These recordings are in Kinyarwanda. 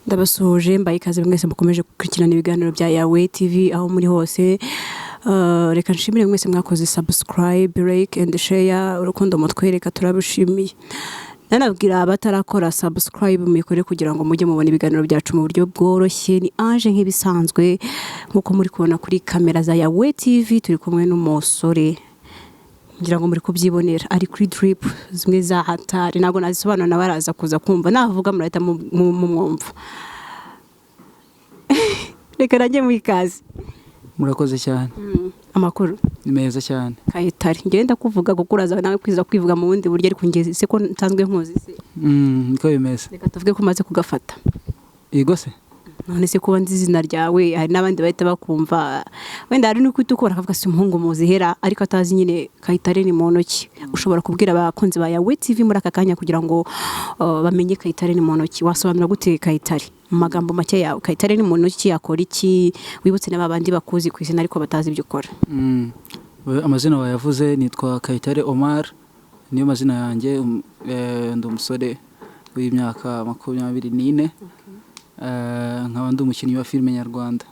Ndabasuhuje, mbaye ikaze mwese mukomeje gukurikirana ibiganiro bya Yawe TV aho muri hose. Reka nshimire mwese mwakoze subscribe, like and share. Urukundo mutwereka turabushimiye. Nanabwira abatarakora subscribe, muyikore kugira ngo mujye mubona ibiganiro byacu mu buryo bworoshye. Ni Ange nk'ibisanzwe, nk'uko muri kubona kuri kamera za Yawe TV, turi kumwe n'umusore, ngira ngo muri kubyibonera, ari kuri drip zimwe za hatari. Ntabwo nazisobanura, nawe araza kuza kumva navuga, murahita mumwumva. Reka najye mu ikaze. Murakoze cyane. Amakuru? Ni meza cyane. Kayitare, ngenda kuvuga kuko uraza nawe kwiza kwivuga mu bundi buryo, ariko ngeze se ko nsanzwe nkuzi se? Niko bimeze. Reka tuvuge ko umaze kugafata. Yego se. None se kuba nzi izina ryawe, hari n'abandi bahita bakumva, wenda hari n'uko ukora akavuga: "Si umuhungu muzihera," ariko atazi nyine Kayitare ni muntu ki. Ushobora kubwira abakunzi ba Yawe TV muri aka kanya kugira ngo bamenye Kayitare ni muntu ki? Wasobanura gute Kayitare mu magambo make yawe? Kayitare ni muntu ki? Yakora iki? Wibutse n'aba bandi bakuzi ku izina ariko batazi ibyo ukora. Amazina wayavuze, nitwa Kayitare Omar, niyo mazina yanjye. Ndi umusore w'imyaka 24, nkaba ndi umukinnyi wa filime nyarwanda.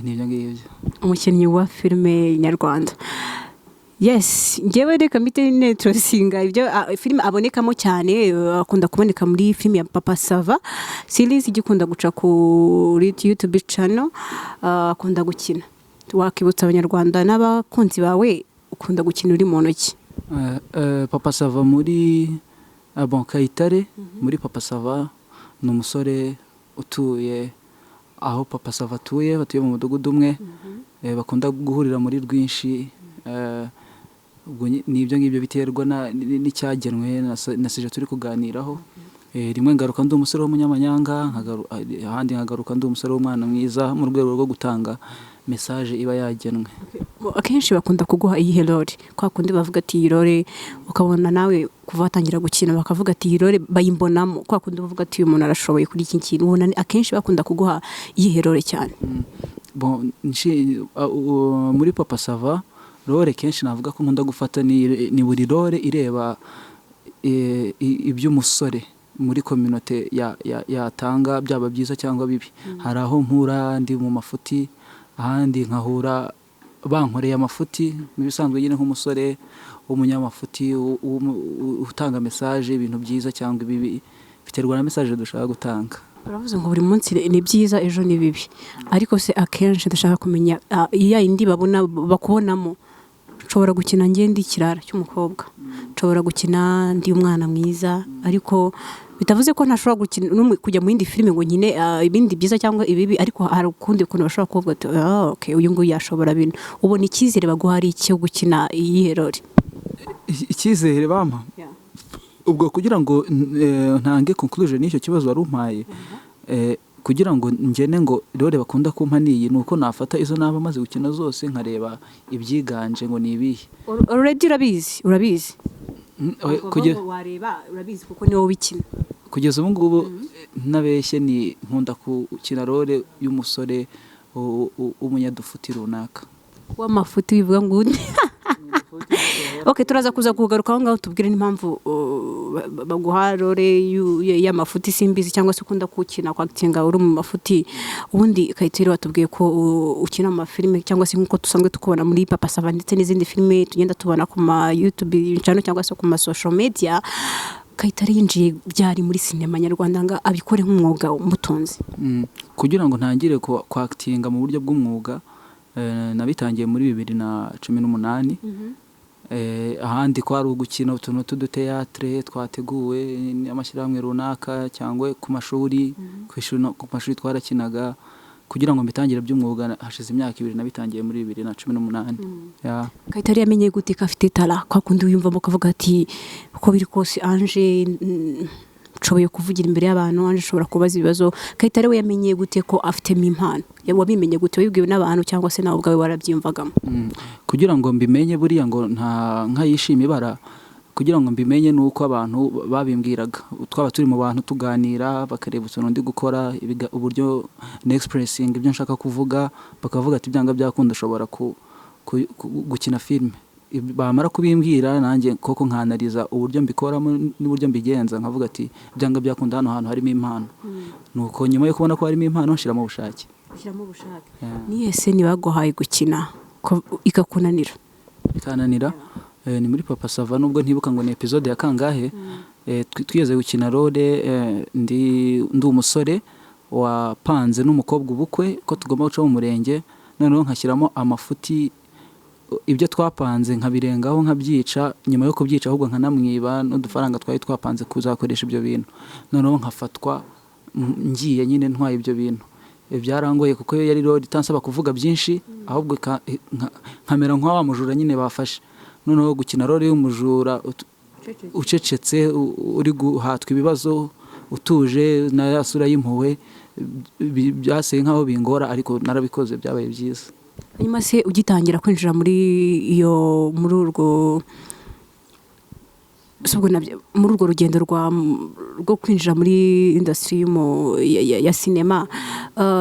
Ni ibyo ngibyo. Umukinnyi wa filime nyarwanda, yes. Ngewe reka mpite netrosinga ibyo filime abonekamo cyane. Akunda kuboneka muri filime ya Papa Sava series igikunda guca kuri YouTube channel. Akunda gukina. Wakibutsa Abanyarwanda n'abakunzi bawe, ukunda gukina uri mu ntoki? Papa Sava muri bon, Kayitare muri Papa Sava ni umusore utuye aho Papa Sava atuye, batuye mu mudugudu umwe, bakunda guhurira muri rwinshi. Ubwo ni ibyo ngibyo, biterwa n'icyagenwe na sujet turi kuganiraho. Rimwe ngaruka ndi umusore w'umunyamanyanga, ahandi nkagaruka ndi umusore w'umwana mwiza, mu rwego rwo gutanga message iba yagenwe. Akenshi bakunda kuguha iyihe role? Kwa kundi bavuga ati iyi role, ukabona nawe kuva watangira gukina bakavuga ati iyi role bayimbonamo, kwa kundi bavuga ati uyu muntu arashoboye kuri iki kintu, ubona akenshi bakunda kuguha iyihe role cyane? Bon, muri Papa Sava, role kenshi navuga ko nkunda gufata ni buri role ireba iby'umusore muri communauté yatanga, byaba byiza cyangwa bibi. Hari aho mpura ndi mu mafuti, ahandi nkahura bankoreye amafuti. Mu bisanzwe nyine nk'umusore w'umunyamafuti utanga message, ibintu byiza cyangwa ibibi, biterwa na message dushaka gutanga. Uravuze ngo buri munsi ni byiza, ejo ni bibi, ariko se akenshi ndashaka kumenya iya yindi babona bakubonamo. Nshobora gukina ngende ikirara cy'umukobwa, nshobora gukina ndi umwana mwiza, ariko bitavuze ko ntashobora gukina kujya mu yindi filime ngo nkine ibindi byiza cyangwa ibibi, ariko hari ukundi kuntu bashobora kuvuga ati: "Ah, okay, uyu nguyu yashobora bino." Ubona icyizere baguha ari icyo gukina iyihe role? Icyizere bampa, ubwo kugira ngo ntange conclusion y'icyo kibazo wari umpaye, kugira ngo ngene ngo role bakunda kumpa niyi, ni uko nafata izo naba maze gukina zose nkareba ibyiganje ngo ni ibihe. Already urabizi, urabizi. Oya, Wareba urabizi kuko ni wowe ubikina. Kugeza ubu ngubu, ntabeshye, ni nkunda gukina role y'umusore w'umunyadufuti runaka. W'amafuti, bivuga ngo undi. Ok, turaza kuza kugaruka aho ngaho, tubwire n'impamvu baguha role y'amafuti, simbizi, cyangwa se ukunda kuwukina, kwakitinga uri mu mafuti. Ubundi Kayitare, watubwiye ko ukina mu mafilime, cyangwa se nk'uko dusanzwe tukubona muri Papa Sava ndetse n'izindi filime tugenda tubona ku ma YouTube channel cyangwa se ku ma social media. Kayitare yinjiye byari muri sinema nyarwanda ngo abikore nk'umwuga umutunzi? Kugira ngo ntangire kwakitinga mu buryo bw'umwuga, nabitangiye muri 2018. Ahandi kwari ugukina utuntu tw'uduthéâtre twateguwe n'amashyirahamwe runaka cyangwa ku mashuri, ku ishuri ku mashuri twarakinaga. Kugira ngo mbitangire by'umwuga hashize imyaka 2, nabitangiye muri 2018. Yeah. Kayitare yamenye gute ko afite talent? Kwa kundi wiyumvamo ukavuga ati uko biri kose Ange, nshoboye kuvugira imbere y'abantu, Ange nshobora kubaza ibibazo. Kayitare we yamenye gute ko afitemo impano? Wabimenye gute? Wabibwiwe n'abantu cyangwa se nawe ubwawe warabyiyumvagamo? Kugira ngo mbimenye, buriya ngo nta nkayishima ibara, kugira ngo mbimenye ni uko abantu babimbwiraga. Twaba turi mu bantu tuganira, bakareba utuntu ndi gukora, uburyo nexpressinga ibyo nshaka kuvuga, bakavuga ati byanga byakunda ushobora gukina filime. Bamara kubimbwira, nanjye koko nkanariza uburyo mbikoramo n'uburyo mbigenza, nkavuga ati byanga byakunda hano hantu harimo impano. Nuko nyuma yo kubona ko harimo impano, nshiramo ubushake. Ushyiramo ubushake. Yeah. Niyo scene baguhaye gukina ikakunanira? Bikananira, ni muri Papa Sava, nubwo ntibuka ngo ni episode ya kangahe. Twigeze gukina role, ndi umusore wapanze n'umukobwa ubukwe ko tugomba guca mu murenge, noneho nkashyiramo amafuti, ibyo twapanze nkabirengaho, nkabyica. Nyuma yo kubyica ahubwo nkanamwiba n'udufaranga twari twapanze kuzakoresha ibyo bintu, noneho nkafatwa ngiye nyine ntwaye ibyo bintu. Byarangoye kuko yo yari role itansaba kuvuga byinshi, ahubwo nkamera nka wa mujura nyine bafashe. Noneho gukina role y'umujura ucecetse, uri guhatwa ibibazo utuje na ya sura y'impuhwe, byaseye nkaho bingora, ariko narabikoze, byabaye byiza. Hanyuma se ugitangira kwinjira muri iyo muri urwo si ubwo muri urwo rugendo rwo kwinjira muri industry ya sinema,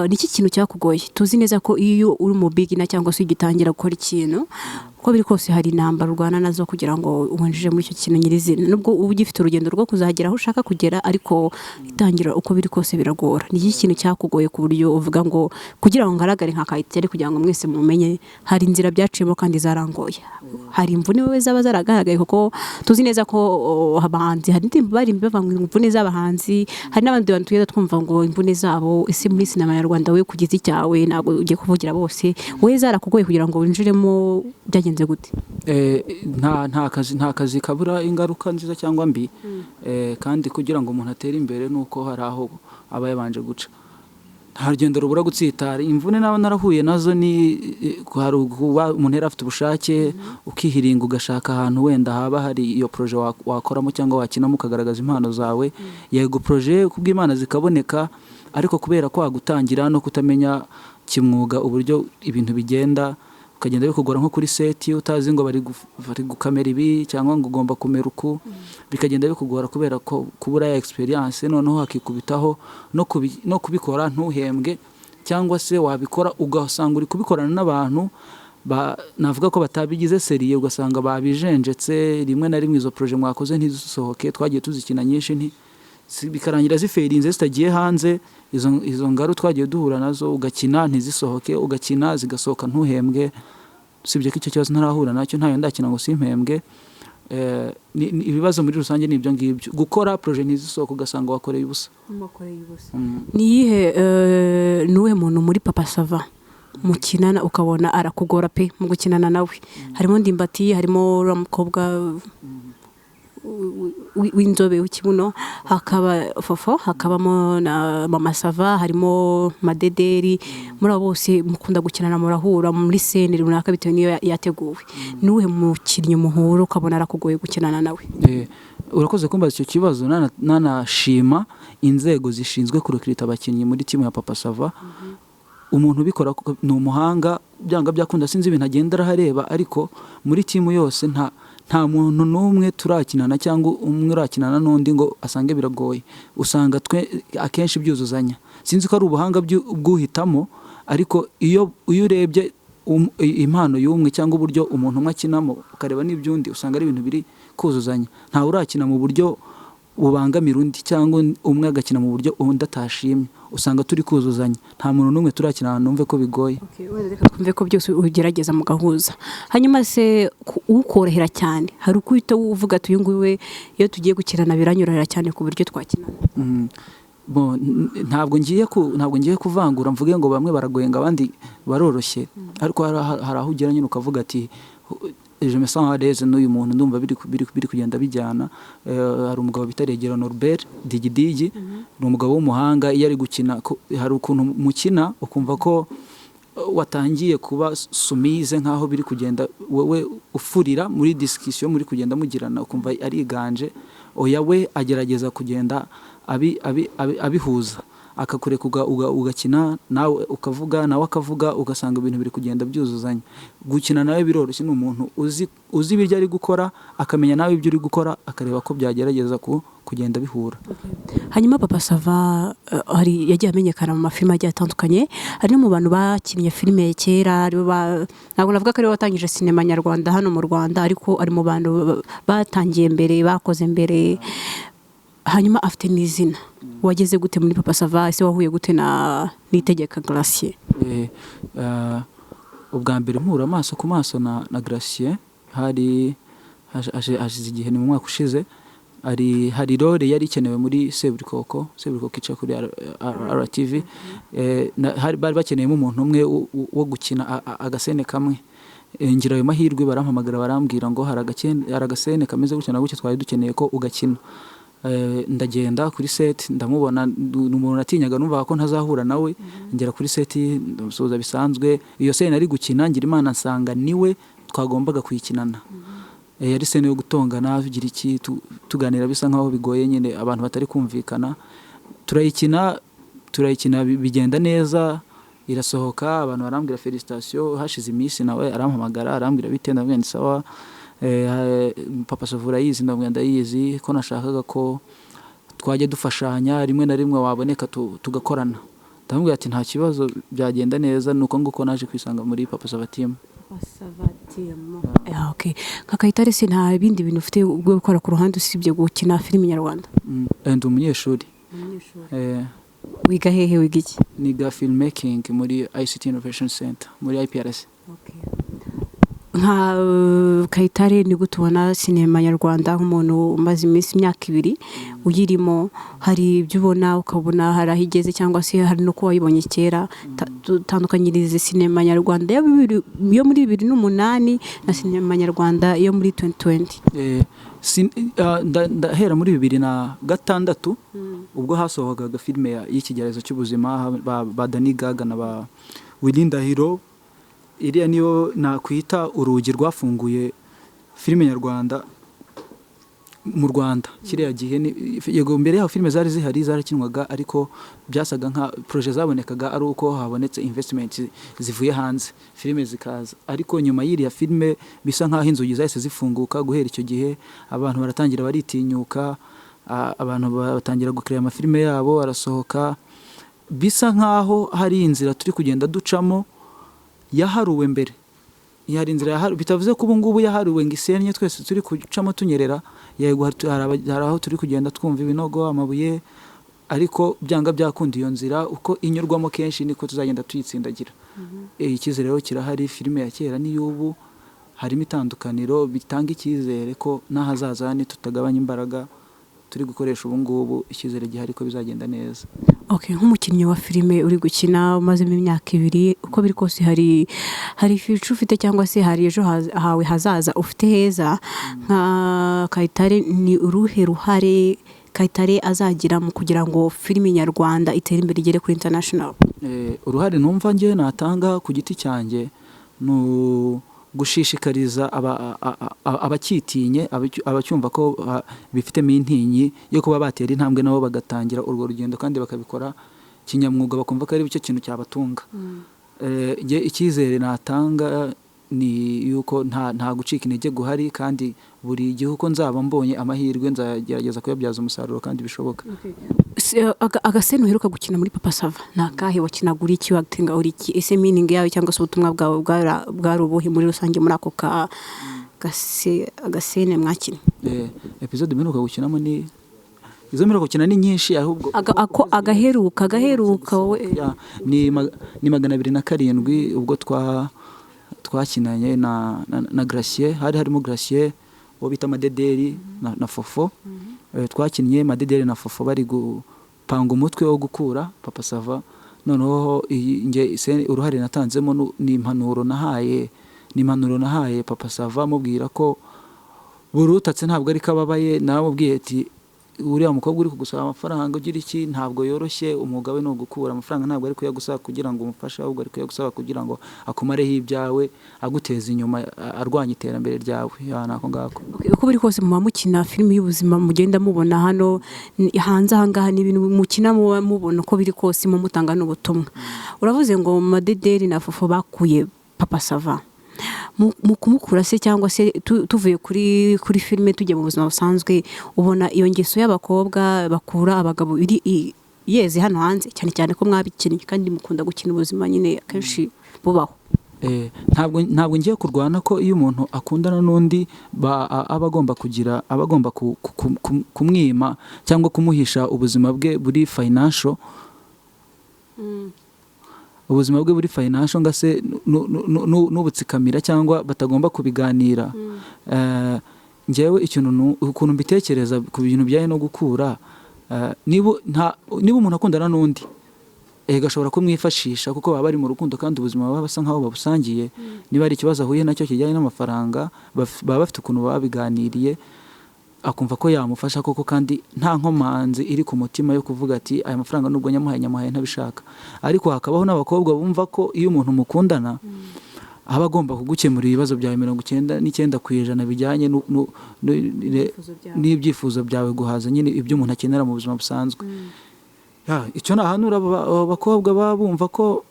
ni iki kintu cyakugoye? Tuzi neza ko iyo uri mu beginner cyangwa se ugitangira gukora ikintu, uko biri kose hari intambara urwana nazo kugira ngo winjire muri icyo kintu nyirizina, nubwo uba ugifite urugendo rwo kuzagera aho ushaka kugera, ariko itangira uko biri kose biragora. Ni iki kintu cyakugoye ku buryo uvuga ngo kugira ngo ngaragare nka Kayitare, kugira ngo mwese mumenye, hari inzira byaciyemo kandi zarangoye? Hari imvune wowe zaba zaragaragaye? Kuko tuzi neza ko abahanzi hari indirimbo barimba bavuga ngo imvune z'abahanzi, hari n'abandi bantu tugenda twumva ngo imvune zabo. Ese muri sinema nyarwanda, wowe ku giti cyawe, ntabwo ugiye kuvugira bose, wowe zarakugoye kugira ngo winjiremo? Byagenze gute? Nta kazi kabura ingaruka nziza cyangwa mbi. Kandi kugira ngo umuntu atere imbere nuko hari aho aba yabanje guca, nta rugendo rubura gutsitara. Imvune naba narahuye nazo ni hari kuba umuntu yari afite ubushake, ukihiringa, ugashaka ahantu wenda haba hari iyo projet wakoramo cyangwa wakinamo ukagaragaza impano zawe. Yego, projet kubw'Imana zikaboneka, ariko kubera kwa gutangira no kutamenya kimwuga uburyo ibintu bigenda, ukagenda bikugora nko kuri set, utazi ngo bari gukamera ibi cyangwa ngo ugomba kumera uku, bikagenda bikugora kubera ko kubura ya experience. Noneho hakikubitaho no kubikora ntuhembwe, cyangwa se wabikora ugasanga uri kubikorana n'abantu navuga ko batabigize sérieux, ugasanga babijenjetse. Rimwe na rimwe izo projet mwakoze ntizisohoke. Twagiye tuzikina nyinshi bikarangira ziferinze, zitagiye hanze. Izo ngaru twagiye duhura nazo, ugakina ntizisohoke, ugakina zigasohoka ntuhembwe. Usibye ko icyo kibazo ntarahura nacyo, ntayo ndakina ngo simpembwe. Ibibazo muri rusange ni ibyo ngibyo, gukora projet ntizisohoke, ugasanga wakoreye ubusa. Ni iyihe, ni uwuhe muntu muri Papa Sava mukinana ukabona arakugora pe mu gukinana nawe? Harimo Ndimbati, harimo uriya mukobwa w'inzobe w'ikibuno, hakaba Fofo, hakabamo na Mama Sava, harimo Madederi. Muri abo bose mukunda gukinana, murahura muri scene runaka bitewe n'iyo yateguwe, ni uwuhe mukinnyi muhura ukabona arakugoye gukinana nawe? Urakoze kumbaza icyo kibazo. Nanashima inzego zishinzwe kurokirita abakinnyi muri timu ya Papa Sava. Umuntu ubikora ni umuhanga byanga byakunda. Sinzi ibintu agenda arahareba, ariko muri timu yose nta muntu n'umwe turakinana cyangwa umwe urakinana n'undi ngo asange biragoye. Usanga twe akenshi byuzuzanya. Sinzi ko ari ubuhanga bw'uhitamo, ariko iyo urebye impano y'umwe cyangwa uburyo umuntu umwe akinamo, ukareba n'iby'undi, usanga ari ibintu biri kuzuzanya. Ntawe urakina mu buryo bubangamira undi, cyangwa umwe agakina mu buryo undi atashimye. Usanga turi kuzuzanya. Nta muntu n'umwe turakina numve ko bigoye. Okay, wenda reka twumve ko byose ugerageza mugahuza. Hanyuma se ukorohera cyane, hari uko uhita uvuga ati uyu nguyu we iyo tugiye gukinana biranyorohera cyane ku buryo twakinana? Bon, ntabwo ngiye kuvangura mvuge ngo bamwe baragoye ngo abandi baroroshye, ariko hari aho ugera nyine ukavuga ati je me sens à l'aise n'uyu muntu, ndumva biri kugenda bijyana. Hari umugabo bita Regero Norbert Digidigi, ni umugabo w'umuhanga. Iyo ari gukina, hari ukuntu mukina ukumva ko watangiye kuba soumise, nk'aho biri kugenda wowe ufurira muri discussion muri kugenda mugirana, ukumva ariganje. Oya, we agerageza kugenda abihuza. akakureka ugakina, nawe ukavuga, nawe akavuga, ugasanga ibintu biri kugenda byuzuzanya. Gukina nawe biroroshye, ni umuntu uzi ibyo ari gukora, akamenya nawe ibyo uri gukora, akareba ko byagerageza kugenda bihura. Hanyuma Papa Sava hari yagiye amenyekana mu mafilime agiye atandukanye, hari no mu bantu bakinnye filime kera, aribo ntabwo navuga ko ariwe watangije sinema nyarwanda hano mu Rwanda, ariko ari mu bantu batangiye mbere, bakoze mbere. Hanyuma afite n'izina. Wageze gute muri Papa Sava? Ese wahuye gute na Niyitegeka Gratien? Ubwa mbere mpura amaso ku maso na Gratien hari hashize igihe, ni mu mwaka ushize, hari role yari ikenewe muri Seburikoko. Seburikoko ica kuri RTV. Bari bakeneyemo umuntu umwe wo gukina agasene kamwe. Ngira ayo mahirwe, barampamagara, barambwira ngo hari agasene kameze gutya na gutya, twari dukeneye ko ugakina. Ndagenda kuri set, ndamubona. Ni umuntu natinyaga, numvaga ko ntazahura nawe. Ngera kuri set, ndamusuhuza bisanzwe. Iyo scene ari gukina, ngira Imana nsanga niwe twagombaga kuyikinana. Yari scene yo gutongana, tugira iki, tuganira bisa nkaho bigoye nyine, abantu batari kumvikana. Turayikina, bigenda neza, irasohoka, abantu barambwira félicitations. Hashize iminsi nawe arampamagara, arambwira: "Bite?" Ndamubwira nti: "Sawa." "Papa Sava urayizi?" Ndamubwira: "Ndayizi." Ko nashakaga ko twajya dufashanya, rimwe na rimwe waboneka tugakorana. Ndamubwira ati: "Nta kibazo, byagenda neza." Nuko nguko naje kwisanga muri Papa Sava team. Ah, okay. Nka Kayitare se, nta bindi bintu ufite bwo gukora ku ruhande usibye gukina filime nyarwanda? Ndi umunyeshuri. Wiga hehe? Wiga iki? Niga filmmaking muri ICT Innovation Center, muri IPRC. Nka Kayitare, ni gute ubona sinema nyarwanda nk'umuntu umaze iminsi, imyaka 2 uyirimo? Hari ibyo ubona ukabona hari aho igeze, cyangwa se hari n'uko wayibonye kera? Dutandukanyirize sinema nyarwanda yo muri 2008 na sinema nyarwanda yo muri 2020. Ndahera muri 2006, ubwo hasohokaga filime y'ikigeragezo cy'ubuzima, ba Danny Gaga na ba Willy Ndahiro. Iriya niyo nakwita urugi rwafunguye filime nyarwanda mu Rwanda kiriya gihe. Yego, mbere yaho filime zari zihari, zarakinwaga, ariko byasaga nka projet zabonekaga ari uko habonetse investment zivuye hanze, filime zikaza. Ariko nyuma y'iriya filime bisa nkaho inzugi zahise zifunguka. Guhera icyo gihe abantu baratangira baritinyuka, abantu batangira gukora amafilime yabo, arasohoka. Bisa nkaho hari inzira turi kugenda ducamo yaharuwe mbere. Hari inzira yaharuwe, bitavuze ko ubu ngubu yaharuwe ngo isenye twese turi gucamo tunyerera. Yego, hari aho turi kugenda twumva ibinogo, amabuye, ariko byanga byakunda iyo nzira uko inyurwamo kenshi niko tuzagenda tuyitsindagira. Icyizere rero kirahari. Filime ya kera n'iy'ubu harimo itandukaniro, bitanga icyizere ko n'ahazaza nitutagabanya imbaraga turi gukoresha ubu ngubu, icyizere gihari ko bizagenda neza. Okay, nk'umukinnyi wa filime uri gukina, umazemo imyaka 2, uko biri kose hari future ufite, cyangwa se hari ejo hawe hazaza ufite heza. Nka Kayitare, ni uruhe ruhare Kayitare azagira mu kugira ngo filime nyarwanda itere imbere, igere kuri international? Uruhare numva njye natanga ku giti cyanjye ni gushishikariza abakitinye, abacyumva ko bifitemo intinyi yo kuba batera intambwe nabo bagatangira urwo rugendo, kandi bakabikora kinyamwuga, bakumva ko ari cyo kintu cyabatunga. Njye icyizere natanga ni yuko nta gucika intege guhari, kandi buri gihe uko nzaba mbonye amahirwe nzagerageza kuyabyaza umusaruro kandi bishoboka. Agascene uheruka gukina muri Papa Sava ni akahe? Wakinaga uri iki? Watinga uri iki? Ese meaning yawe cyangwa se ubutumwa bwawe bwari ubuhe muri rusange muri ako agascene mwakinnye? Episode mperuka gukinamo, ni izo mperuka gukina ni nyinshi ahubwo. Ako agaheruka wowe. Ya, ni 207, ubwo twakinanye na Gratien. Hari harimo Gratien, uwo bita Madederi, na Fofo. Twakinnye Madederi na Fofo bari gupanga umutwe wo gukura Papa Sava. Noneho nge uruhare natanzemo ni impanuro nahaye Papa Sava, mubwira ko buri utatse ntabwo ari kababaye. Naramubwiye ati Uriya mukobwa uri kugusaba amafaranga ugira iki, ntabwo yoroshye. Umwuga we ni ugukura amafaranga, ntabwo ari kuyagusaba kugira ngo umufashe, ahubwo ari kuyagusaba kugira ngo akumareho ibyawe, aguteza inyuma, arwanya iterambere ryawe. Ya, ni ako ngako. Okay, uko biri kose muba mukina filimi y'ubuzima mugenda mubona hano hanze ahangaha, ni ibintu mukina muba mubona uko biri kose mu mutanga n'ubutumwa. Uravuze ngo Madederi na Fofo bakuye Papa Sava mu kumukura se, cyangwa se tuvuye kuri filime tujya mu buzima busanzwe, ubona iyo ngeso y'abakobwa bakura abagabo iri yeze hano hanze, cyane cyane ko mwabikinnye kandi mukunda gukina ubuzima nyine akenshi bubaho? Ntabwo ngiye kurwana ko iyo umuntu akundana n'undi aba agomba kugira, aba agomba kumwima cyangwa kumuhisha ubuzima bwe buri financial, ubuzima bwe buri financial, nga se n'ubutsikamira cyangwa batagomba kubiganira. Njyewe ikintu ukuntu mbitekereza ku bintu bijyanye no gukura, niba umuntu akundana n'undi, ega ashobora kumwifashisha kuko baba bari mu rukundo kandi ubuzima baba basa nkaho babusangiye. Niba hari ikibazo ahuye nacyo kijyanye n'amafaranga, baba bafite ukuntu babiganiriye, akumva ko yamufasha koko, kandi nta nkomanzi iri ku mutima yo kuvuga ati: "Aya mafaranga nubwo nyamuhaye, nyamuhaye ntabishaka." Ariko hakabaho n'abakobwa bumva ko iyo umuntu mukundana aba agomba kugukemurira ibibazo byawe 99% bijyanye n'ibyifuzo byawe, guhaza nyine ibyo umuntu akenera mu buzima busanzwe. Ya, icyo nahanura abo bakobwa baba bumva ko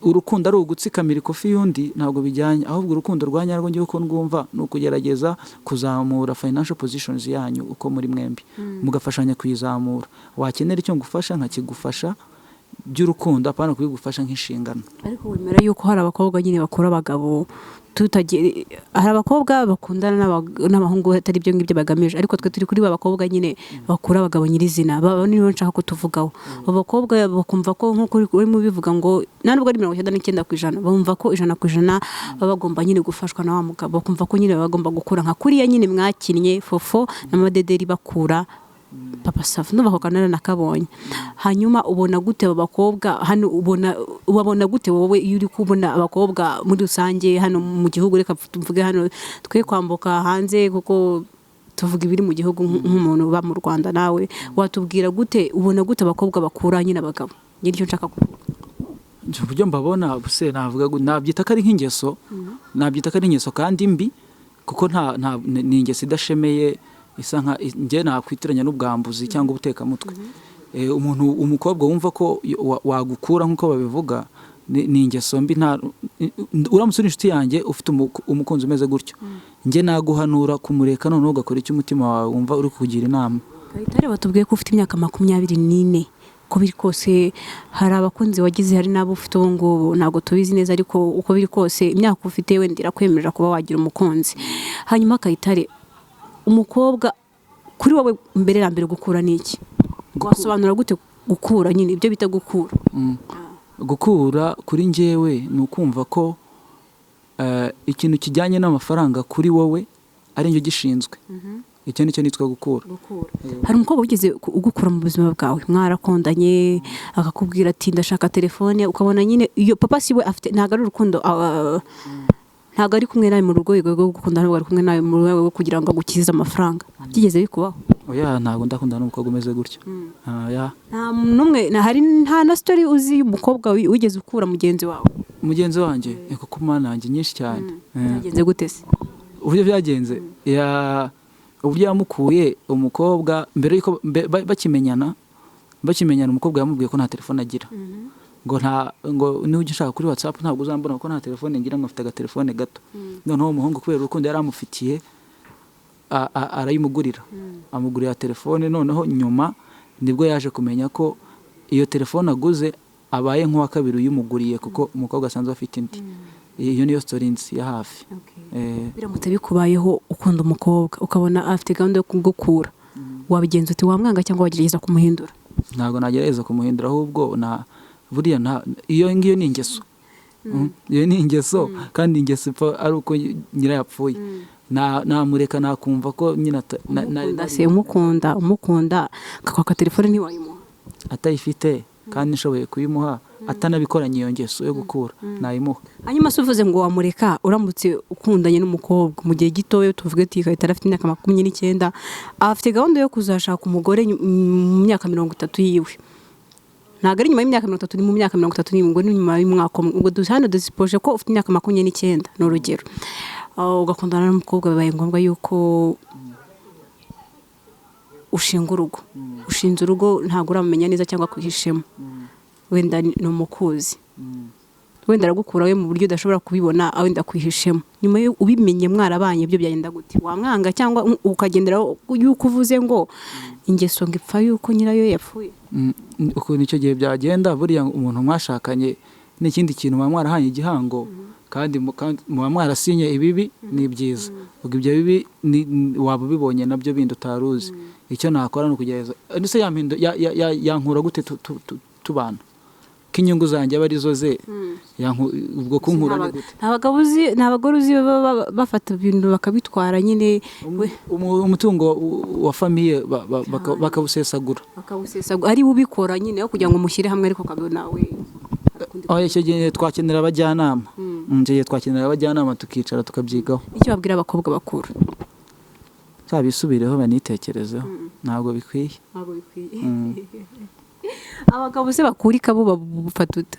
urukundo ari ugutsikamira ikofi y'undi, ntabwo bijyanye. Ahubwo urukundo rwa nyarwo, ngewe uko ndwumva, ni ukugerageza kuzamura financial positions yanyu uko muri mwembi, mugafashanya kuyizamura. Wakenera icyo ngufasha nkakigufasha by'urukundo, apana kubigufasha nk'inshingano. Ariko wemera yuko hari abakobwa nyine bakura abagabo, tutagiye, hari abakobwa bakundana n'abahungu atari ibyo ngibyo bagamije, ariko twe turi kuri ba bakobwa nyine bakura abagabo nyirizina, baba nibo nshaka ko tuvugaho. Abo bakobwa bakumva ko, nk'uko urimo ubivuga, ngo nta nubwo ari 99%, bumva ko 100% baba bagomba nyine gufashwa na wa mugabo, bakumva ko nyine baba bagomba gukura nka kuriya nyine mwakinnye Fofo na Madederi bakura Papa Sava. Ndumva ako kantu nakabonye. Hanyuma ubona gute abo bakobwa hano? Ubona, ubabona gute wowe iyo uri kubona abakobwa muri rusange hano mu gihugu? Reka tuvuge hano, twe kwambuka hanze kuko tuvuga ibiri mu gihugu. Nk'umuntu uba mu Rwanda, nawe watubwira gute, ubona gute abakobwa bakura nyine abagabo? Njye nicyo nshaka kuvuga. Uburyo mbabona se, navuga nabyita ko ari nk'ingeso, nabyita ko ari ingeso kandi mbi, kuko nta ni ingeso idashemeye, isa nka njye nakwitiranya n'ubwambuzi cyangwa ubutekamutwe. Umuntu, umukobwa wumva ko wagukura nk'uko babivuga, ni ingeso mbi. Nta uramutse uri inshuti yanjye ufite umukunzi umeze gutyo, njye naguhanura kumureka, noneho ugakora icyo umutima wawe wumva uri kukugira inama. Kayitare, batubwiye ko ufite imyaka 24. Uko biri kose hari abakunzi wagize, hari n'abo ufite ubu ngubu, ntabwo tubizi neza, ariko uko biri kose imyaka ufite wenda irakwemerera kuba wagira umukunzi. Hanyuma Kayitare, umukobwa kuri wowe mbere na mbere gukura ni iki? Wasobanura gute gukura nyine, ibyo bita gukura? Gukura kuri njyewe ni ukumva ko ikintu kijyanye n'amafaranga kuri wowe ari njye ugishinzwe. Icyo nicyo nitwa gukura. Hari umukobwa wigeze ugukura mu buzima bwawe, mwarakundanye, akakubwira ati: "Ndashaka telefone," ukabona nyine iyo papa si we afite, ntabwo ari urukundo, ntabwo ari kumwe nawe mu rwego rwo gukunda, ntabwo ari kumwe nawe mu rwego rwo kugira ngo agukize amafaranga? Byigeze bikubaho? Oya, ntabwo ndakundana n'umukobwa umeze gutyo. Ah, ya. Nta n'umwe, hari nta na story uzi y'umukobwa wigeze ukura mugenzi wawe? Mugenzi wanjye? Kuko mana yanjye, nyinshi cyane. Byagenze gute se? Uburyo byagenze, uburyo yamukuye umukobwa, mbere yuko bakimenyana, umukobwa yamubwiye ko nta telefone agira, ngo nta, ngo niba ujya ushaka kuri WhatsApp ntabwo uzambona kuko nta telefone ngira, ngo mfite agatelefone gato. Noneho umuhungu kubera urukundo yari amufitiye arayimugurira, amugurira telefone. Noneho nyuma nibwo yaje kumenya ko iyo telefone aguze abaye nk'uwa kabiri uyimuguriye, kuko umukobwa asanzwe afite indi. Iyo niyo story nzi ya hafi. Biramutse bikubayeho, ukunda umukobwa, ukabona afite gahunda yo kugukura, wabigenza ute? Wamwanga cyangwa wagerageza kumuhindura? Ntabwo nagerageza kumuhindura, ahubwo na buriya nta, iyo ngiyo ni ingeso. Iyo ni ingeso, kandi ingeso ipfa ari uko nyirayo yapfuye. Namureka, nakumva ko nyine Umukunda se, umukunda akakwaka telefone, ntiwayimuha? Atayifite kandi nshoboye kuyimuha. atanabikoranye iyo ngeso yo gukura, nayimuha. Hanyuma se uvuze ngo wamureka, uramutse ukundanye n'umukobwa mu gihe gitoya, tuvuge ati Kayitare afite imyaka 29, afite gahunda yo kuzashaka umugore mu myaka 30 yiwe, ntabwo ari nyuma y'imyaka 30, ni mu myaka 31, ngo ni nyuma y'umwaka umwe. Ubwo hano dusipoje ko ufite imyaka 29, ni urugero. Ugakundana n'umukobwa, bibaye ngombwa yuko ushinga urugo, ushinze urugo, ntabwo uramumenya neza cyangwa kwihishemo, wenda ni umukuzi, wenda aragukura we mu buryo udashobora kubibona, wenda kwihishemo. Nyuma yo ubimenye mwarabanye, ibyo byagenda gute? Wamwanga cyangwa ukagendera yuko uvuze ngo ingeso ngo ipfa yuko nyirayo yapfuye? Ukuntu icyo gihe byagenda, buriya umuntu mwashakanye n'ikindi kintu muba mwarahanye igihango, kandi muba mwarasinye ibibi ni byiza. Ubwo ibyo bibi waba ubibonye nabyo bindi utari uzi, icyo nakora ni ukugerageza ese yankura gute tubana, ko inyungu zanjye aba arizo ze, ubwo kunkura ni gute? Nta bagabo uzi, nta bagore uzi baba bafata ibintu bakabitwara nyine we? Umutungo wa famille bakawusesagura. Bakawusesagura, ari we ubikora nyine aho kugira ngo mushyire hamwe, ariko ukabona we Aho icyo gihe twakenera abajyanama. Icyo gihe twakenera abajyanama, tukicara tukabyigaho. Icyo babwira abakobwa bakuru? Zabisubireho, banitekerezeho, ntabwo bikwiye. Ntabwo bikwiye. Abagabo se bakurika bo babufata ute?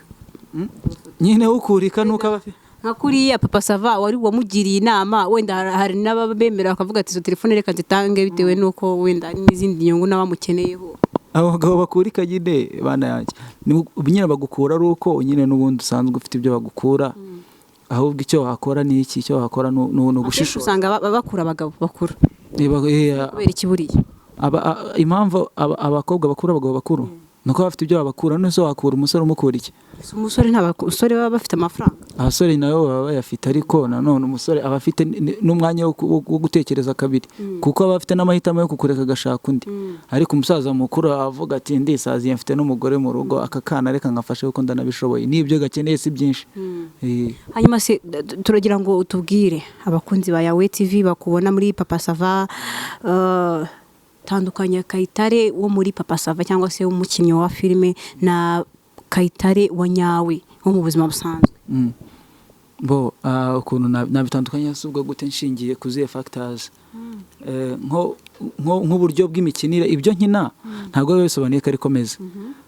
Nyine ukurika nuko aba afite Nka kuriya Papa Sava wari wamugiriye inama, wenda hari n'ababemera bakavuga ati izo telefone reka zitange, bitewe n'uko wenda hari n'izindi nyungu n'abamukeneyeho. Abagabo bakurika nyine, bana yanjye, nyine bagukura ari uko nyine n'ubundi usanzwe ufite ibyo bagukura. Ahubwo icyo wakora ni iki? Icyo wakora ni Akenshi ugushishora. usanga bakura, abagabo bakura Niba kubera ikiburiye. Impamvu abakobwa bakura abagabo bakuru ni uko bafite ibyo babakura. None se wakura umusore umukura iki? Si umusore, nta basore baba bafite amafaranga. Abasore nabo baba bayafite, ariko nanone umusore aba afite n'umwanya wo gutekereza kabiri, kuko aba afite n'amahitamo yo kukureka agashaka undi. Ariko umusaza mukuru avuga ati ndisaziye, mfite n'umugore mu rugo, aka kana reka ngafashe kuko ndanabishoboye, n'ibyo gakeneye si byinshi. Hanyuma se turagira ngo utubwire, abakunzi ba Yawe TV bakubona muri Papa Sava, tandukanya Kayitare wo muri Papa Sava cyangwa se umukinnyi wa filime na Kayitare wa nyawe wo mu buzima busanzwe. Bo ukuntu nabitandukanya si ubwo gute? Nshingiye ku zihe factors? Nk'uburyo bw'imikinire, ibyo nkina ntabwo biba bisobanuye ko ariko meze.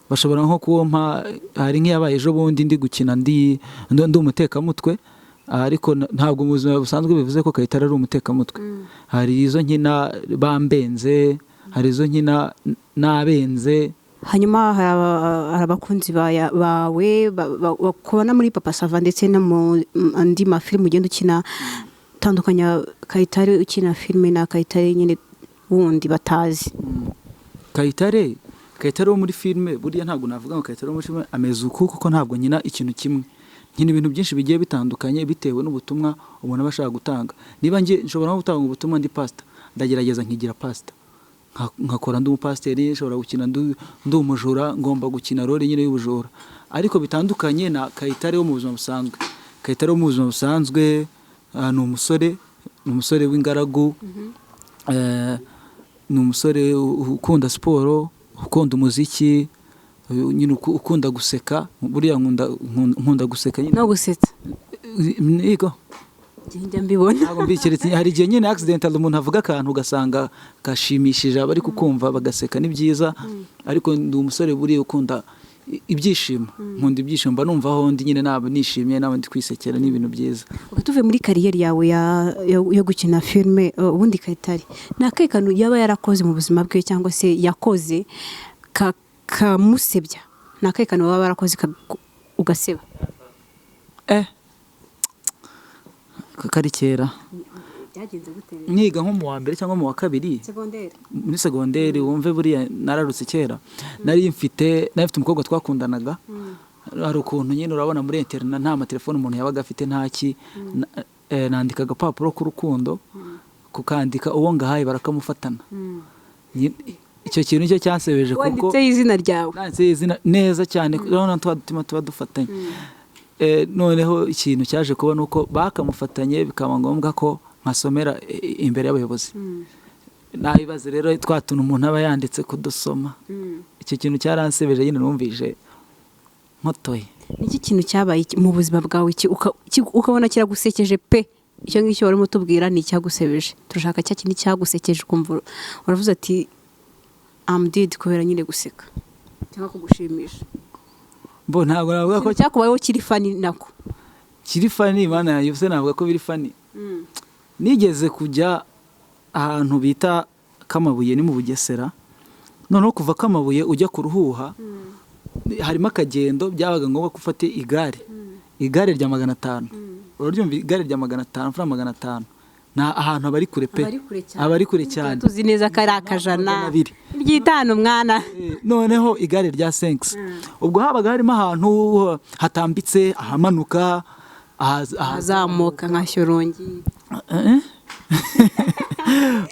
Bashobora nko kumpa, hari nk'iyabaye ejo bundi ndi gukina ndi umutekamutwe, ariko ntabwo mu buzima busanzwe bivuze ko Kayitare ari umutekamutwe. Hari izo nkina bambenze, hari izo nkina nabenze. Hanyuma hari abakunzi bawe bakubona muri Papa Sava ndetse no mu andi mafilime ugenda ukina. Tandukanya Kayitare ukina filime na Kayitare nyine wundi batazi. Kayitare wo muri filime, buriya ntabwo navuga ngo Kayitare wo muri filime ameze uku, kuko ntabwo nkina ikintu kimwe, nkina ibintu byinshi bigiye bitandukanye bitewe n'ubutumwa umuntu aba ashaka gutanga. Niba njye nshobora nko gutanga ubutumwa ndi pastor, ndagerageza nkigira pastor, nkakora ndi umupasiteri. Nshobora gukina ndi umujura, ngomba gukina role nyine y'ubujura, ariko bitandukanye na Kayitare wo mu buzima busanzwe. Kayitare wo mu buzima busanzwe ni umusore w'ingaragu, ni umusore ukunda siporo, ukunda umuziki, nyine ukunda guseka. Buriya nkunda guseka nyine. No gusetsa? Yego. Njya mbibona. Ntabwo mbikeretse, hari igihe nyine accidental umuntu avuga akantu ugasanga gashimishije abari kukumva bagaseka, ni byiza. Ariko ndi umusore buriya ukunda ibyishimo, nkunda ibyishimo, mba numva aho ndi nyine naba nishimye, naba ndi kwisekera, ni ibintu byiza. Ubwo tuvuye muri carrière yawe yo gukina filime, ubundi Kayitare ni akahe kantu yaba yarakoze mu buzima bwe cyangwa se yakoze kamusebya? Ni akahe kantu baba barakoze ugaseba? Kari kera. Byagenze gute? Niga nko mu wa mbere cyangwa mu wa kabiri. Segonderi? Muri segonderi. Wumve, buriya nararutse kera. Nari mfite umukobwa twakundanaga. Hari ukuntu nyine urabona muri internat nta matelefone umuntu yabaga afite, ntaki. Nandika agapapuro k'urukundo, kukandika, uwo ngahaye barakamufatana. Icyo kintu nicyo cyansebeje kuko Wanditseho izina ryawe? Nanditseho izina neza cyane, urabona twa dutima tuba dufatanye. Noneho ikintu cyaje kuba ni uko bakamufatanye, bikaba ngombwa ko nkasomera imbere y'abayobozi. Nabibaze rero twa tuntu umuntu aba yanditse kudusoma. Icyo kintu cyaransebeje nyine, numvise Nkotoye. Niki kintu cyabaye mu buzima bwawe ukabona kiragusekeje pe? Icyo ngicyo warimo utubwira ni icyagusebeje. Turashaka cya kindi cyagusekeje, ukumva uravuze ati "I'm dead" kubera nyine guseka cyangwa kugushimisha. Bo, ntabwo navuga ko Ikintu cyakubayeho kiri funny nako. Kiri funny? Mana yanjye, se navuga ko biri funny? Nigeze kujya ahantu bita Kamabuye, ni mu Bugesera. Noneho kuva Kamabuye ujya ku Ruhuha harimo akagendo, byabaga ngombwa ko ufata igare, igare rya 500. Uraryumva, igare rya 500, amafaranga 500. Ni ahantu aba ari kure pe. Aba ari kure cyane. Aba ari kure cyane. Tuzi neza ko ari akajana. 200. Ry'itanu mwana. Noneho igare rya 500, ubwo habaga harimo ahantu hatambitse, ahamanuka, ahazamuka nka Shyorongi. Eh?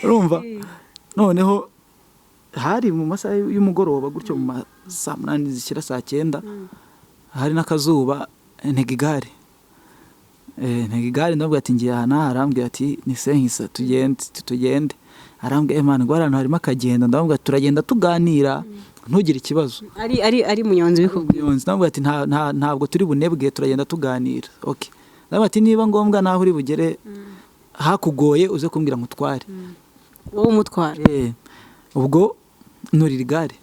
Urumva, noneho hari mu masaha y'umugoroba gutyo, mu ma saa 8 zishyira saa 9, hari n'akazuba. Ntega igare, ndamubwira ati ngiye aha n'aha. Arambwira ati ni 500, tugende tugende. Arambwira, "Man, ngo hano harimo akagendo." Ndamubwira ati turagenda tuganira, ntugire ikibazo. Ari munyonzi bikubwiye? Umunyonzi. Ndamubwira ati ntabwo turi bunebwe, turagenda tuganira. Okay, ndamubwira ati niba ngombwa naho uri bugere hakugoye uze kumbwira ngutware. Wowe umutwara. Ubwo nurira igare,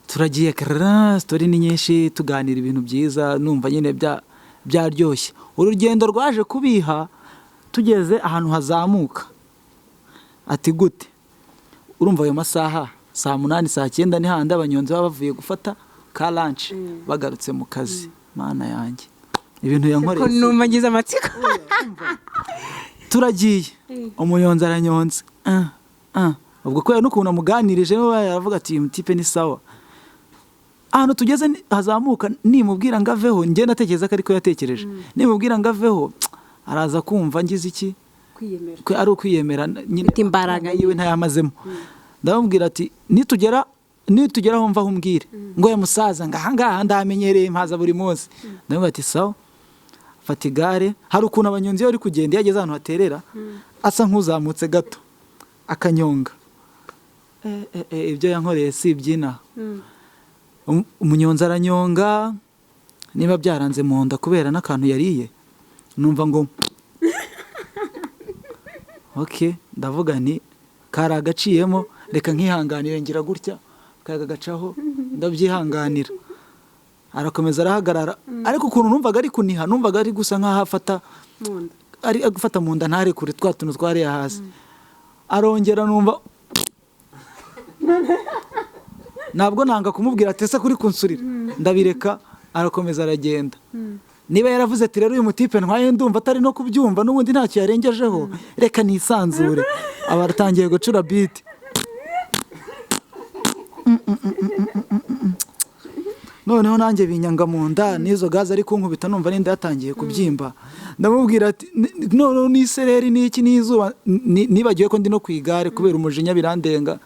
turagiye karara, story ni nyinshi, tuganira ibintu byiza, numva nyine byaryoshye. Urugendo rwaje kubiha tugeze ahantu hazamuka. Ati gute? Urumva ayo masaha saa 8, saa 9, ni handi abanyonzi baba bavuye gufata ka lunch, bagarutse mu kazi. Mana yanjye, ibintu ko yankoreye! Numva ngize amatsiko. Turagiye, umunyonzi aranyonze. Ah, ah. Ubwo kubera n'ukuntu amuganirije, we aravuga ati uyu mutipe ni sawa. Ahantu tugeze hazamuka, nimubwira ngo aveho, njye ndatekereza ko ariko yatekereje, nimubwira ngo aveho araza kumva ngize iki? Kwiyemera. Ko ari ukwiyemera nyine. Ufite imbaraga. Yiwe ntayamazemo. Ndamubwira ati nitugera aho mvaho umbwire. Ngo ya musaza, ngo ahangaha ndahamenyereye, mpaza buri munsi. Ndamubwira ati sawa. Fata igare. Hari ukuntu abanyonzi iyo bari kugenda, iyo ageze ahantu haterera asa nk'uzamutse gato akanyonga. Ibyo yankoreye si ibyina. Umunyonzi aranyonga, niba byaranze mu nda kubera n'akantu yariye, numva ngo ok. Ndavuga nti kari agaciyemo, reka nkihanganire. Ngira gutya akayaga gacaho, ndabyihanganira. Arakomeza arahagarara, ariko ukuntu numvaga ari kuniha, numvaga ari gusa nk'aho afata mu nda. Ari gufata mu nda, ntarekure twa tuntu twariye hasi. Arongera, numva ntabwo nanga kumubwira ati ese kuri kunsurira, ndabireka. Arakomeza aragenda. Niba yaravuze ati rero uyu mutipe ntwaye ndumva atari no kubyumva, n'ubundi ntacyo yarengejeho, reka nisanzure, aba aratangiye gucura biti. Noneho nanjye binyanga mu nda n'izo gaze ari kunkubita, numva n'inda yatangiye kubyimba. Ndamubwira ati noneho n'isereri n'iki n'izuba, nibagiwe ko ndi no ku igare kubera umujinya birandenga.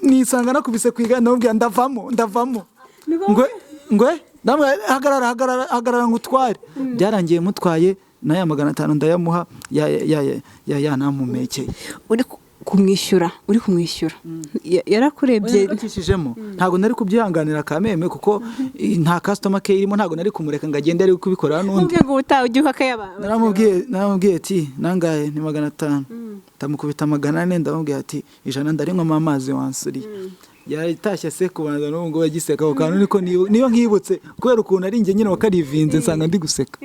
Nisanga nakubise ku igare. Ndamubwira ndavamo, ndavamo. Ngwe ngwe, ndamubwira hagarara, hagarara, hagarara ngutware. Byarangiye mutwaye, n'aya 500 ndayamuha, ya ya ya ya yanampumekeye. Uri kumwishyura, uri kumwishyura, yarakurebye? Nacishijemo, ntabwo nari kubyihanganira kameme, kuko nta customer care irimo. Ntabwo nari kumureka ngo agende ari kubikora n'undi. Mubwiye ngo ubutaha ujye ukakayaba. Naramubwiye ati nangahe? Ni 500. Ndamukubita 400. Ndamubwira ati 100 ndarinywamo amazi wansuriye. Yatashye se kubanza n'ubu ngubu agiseka ako kantu. Niko niyo nkibutse, kubera ukuntu ari njye nyine wakarivinze, nsanga ndi guseka.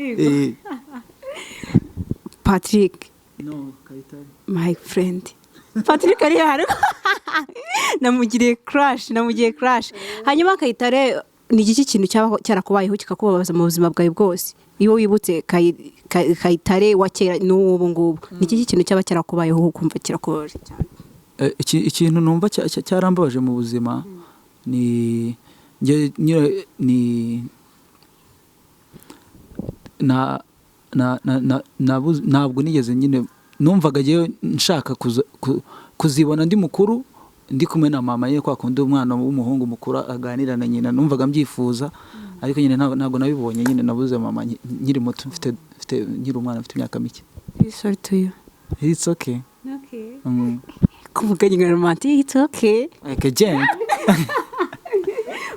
Patrick. No, Kayitare. My friend Patrick ari hano, namugiriye crush, namugiriye crush. Hanyuma Kayitare, ni iki kintu cyaba cyarakubayeho kikakubabaza mu buzima bwawe bwose? Iyo wibutse Kayitare wa kera n'ubu ngubu, ni iki kintu cyaba cyarakubayeho ukumva kirakubabaje cyane? Ikintu numva cyarambabaje mu buzima ni njye nyine ni na na na na ntabwo nigeze nyine, numvaga njyewe nshaka kuzibona ndi mukuru, ndi kumwe na mama ye, kwa kundi umwana w'umuhungu mukuru aganira na nyina. Numvaga mbyifuza, ariko nyine ntabwo nabibonye. Nyine nabuze mama nkiri muto, mfite nkiri umwana, mfite imyaka mike. Sorry to you. It's okay. Kuvuga nyine romantic, it's okay. Like a gent.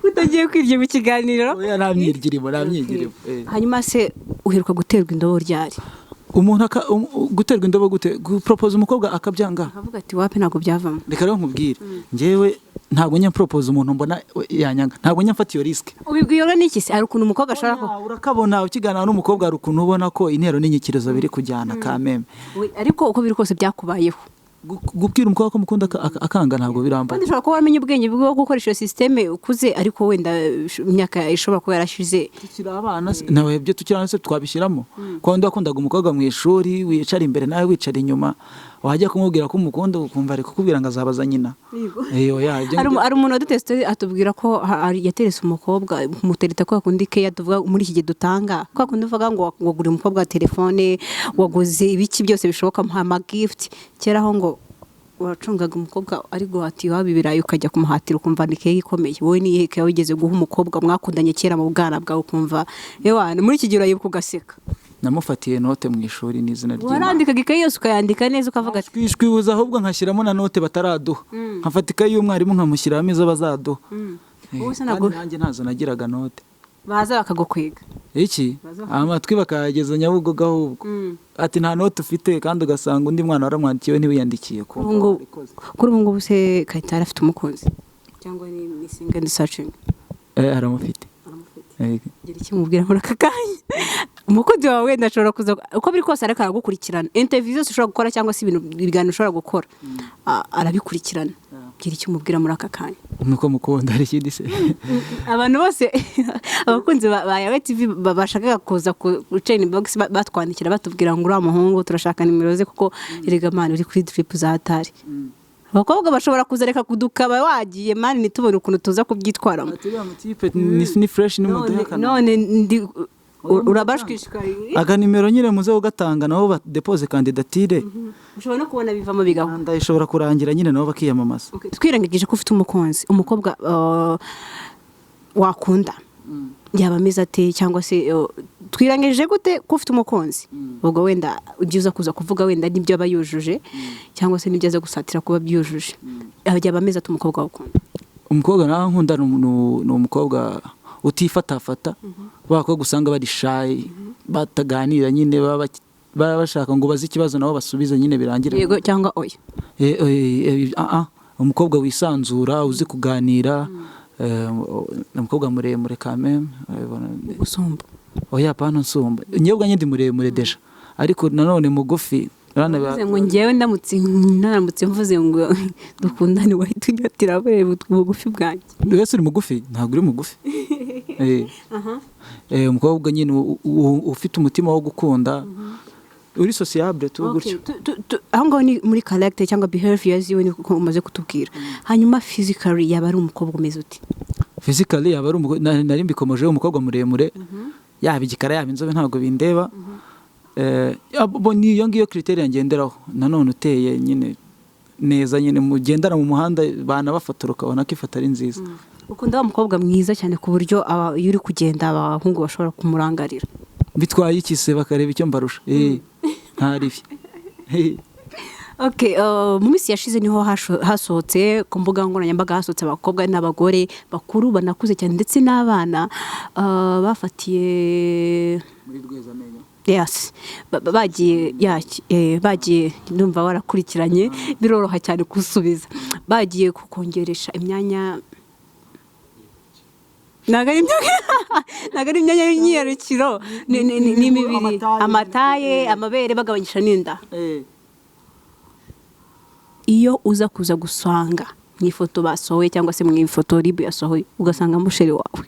Utangiye. Utagiye kwirya mu kiganiro. Oya, nta myiryo, nta myiryo. Hanyuma se uheruka guterwa indobo ryari? Umuntu guterwa indobo gute? Guporopoza umukobwa akabyanga? Akavuga ati: "Wapi, ntabwo byavamo." Reka rero nkubwire, njyewe ntabwo njya mporopoza umuntu mbona yanyanga, ntabwo njya mfata iyo risque. Ubibwirwa n'iki se? Hari ukuntu umukobwa ashobora ku Oya, urakabona ukiganira n'umukobwa, hari ukuntu ubona ko intero n'inyikirizo biri kujyana kameme. We, ariko uko biri kose byakubayeho? Gubwira umukobwa ko mukunda akanga, ntabwo birambaho. Kandi ushobora kuba waramenye ubwenge bwo gukoresha iyo système ukuze, ariko wenda imyaka ishobora kuba yarashize. Tukiri abana se, nawe ibyo tukiri abana se twabishyiramo ko wundi wakundaga umukobwa mu ishuri, wicara imbere nawe wicara inyuma, wajya kumubwira ko umukunda ukumva ari kukubwira ngo azabaza nyina? Oya, ibyo Hari umuntu wadutesite atubwira ko yaterese umukobwa, kumutereta kwa kundi keya tuvuga muri iki gihe dutanga, kwa kundi uvuga ngo waguriye umukobwa telefone, waguze ibiki byose bishoboka, muha amagift. Kera aho ngo wacungaga umukobwa ari guhata iwabo ibirayi, ukajya kumuhatira, ukumva ni keya ikomeye. Wowe ni iyihe keya wigeze guha umukobwa mwakundanye kera mu bwana bwawe, ukumva ewana muri iki gihe urayibuka ugaseka? Namufatiye note mu ishuri n'izina ry'Imana. Warandikaga ikayi yose, ukayandika neza, ukavuga ati: Twishwibuza ahubwo nkashyiramo na note bataraduha, nkafata ikayi y'umwarimu nkamushyiramo izo bazaduha. Wowe se Kandi ntabwo nanjye ntazo nagiraga note. Baza bakagukwega. Iki amatwi bakayageza Nyabugogo ahubwo, ati: "Nta note ufite," kandi ugasanga undi mwana waramwandikiye we ntiwiyandikiye. Kuri ubu ngubu se Kayitare afite umukunzi cyangwa ni single and searching? Eh, aramufite. Gira icyo umubwira muri aka kanya. Umukunzi wawe wenda ashobora kuza, uko biri kose ariko aragukurikirana, interview zose ushobora gukora cyangwa se ibintu, ibiganiro ushobora gukora, arabikurikirana. Gira icyo umubwira muri aka kanya. Nuko mukunda, hari ikindi se? Abantu bose, abakunzi ba Yawe TV bashakaga kuza ku chain box, batwandikira batubwira ngo: "Uriya muhungu turashaka nimero ze," kuko erega man uri kuri drip za hatari. Abakobwa bashobora kuza reka kudukaba wagiye man, ntitubone ukuntu tuza kubyitwaramo. Ati: "Uriya mutipe ni fresh, nimuduhe None akana." None ndi urabashwishikariye. Aganimero nyine muze kugatanga, nabo badepose kandidatire. Ushobora no kubona bivamo bigaho. Manda ishobora kurangira nyine nabo bakiyamamaza. Okay, twirengagije ko ufite umukunzi, umukobwa wakunda yaba ameze ate? Cyangwa se twirangije gute ko ufite umukunzi, ubwo wenda ujya uza kuza kuvuga wenda n'ibyo aba yujuje cyangwa se n'ibyo aza gusatira kuba byujuje, yaba ameze ate umukobwa wakunda? Umukobwa nawe nkunda ni umukobwa utifatafata, ba bakobwa usanga bari shy, bataganira nyine, baba bashaka ngo baze ikibazo nabo basubize nyine birangire. Yego cyangwa oya? Eh, ah, ah, umukobwa wisanzura, uzi kuganira, umukobwa muremure kameme. Gusumba? Oya, pana nsumba, njyewe ubwanjye ndi muremure déjà, ariko nanone mugufi. Mvuze ngo njyewe ndamutse naramutse mvuze ngo dukundane, wahita unyatira bugufi bwanjye. Wese uri mugufi? Ntabwo uri mugufi. Umukobwa nyine ufite umutima wo gukunda, uri sociable tu gutyo. Aho ngaho ni muri character cyangwa behavior ziwe, niko umaze kutubwira. Hanyuma physically yaba ari umukobwa umeze uti? Physically yaba ari nari mbikomojeho, umukobwa muremure, yaba igikara yaba inzobe ntabwo bindeba. Bo ni iyo ngiyo criteria ngenderaho. Nanone uteye nyine neza nyine, mugendana mu muhanda banabafotora ukabona ko ifoto ari nziza. Ukunda wa mukobwa mwiza cyane ku buryo iyo uri kugenda abahungu bashobora kumurangarira? Bitwaye iki se? Bakareba icyo mbarusha, nta ribi. Okay, mu minsi yashize niho hasohotse ku mbuga nkoranyambaga, hasohotse abakobwa n'abagore bakuru banakuze cyane ndetse n'abana, bafatiye muri Rwezamenyo. Yes. Bagiye bagiye, ndumva warakurikiranye, biroroha cyane gusubiza. Bagiye kukongeresha imyanya, ntabwo ari imyanya y'imyiyarukiro, ni imibiri. Amataye. Amataye, amabere, bagabanyisha n'inda. Iyo uza kuza gusanga mu ifoto basohoye cyangwa se mu ifoto RIB yasohoye, ugasanga musheri wawe,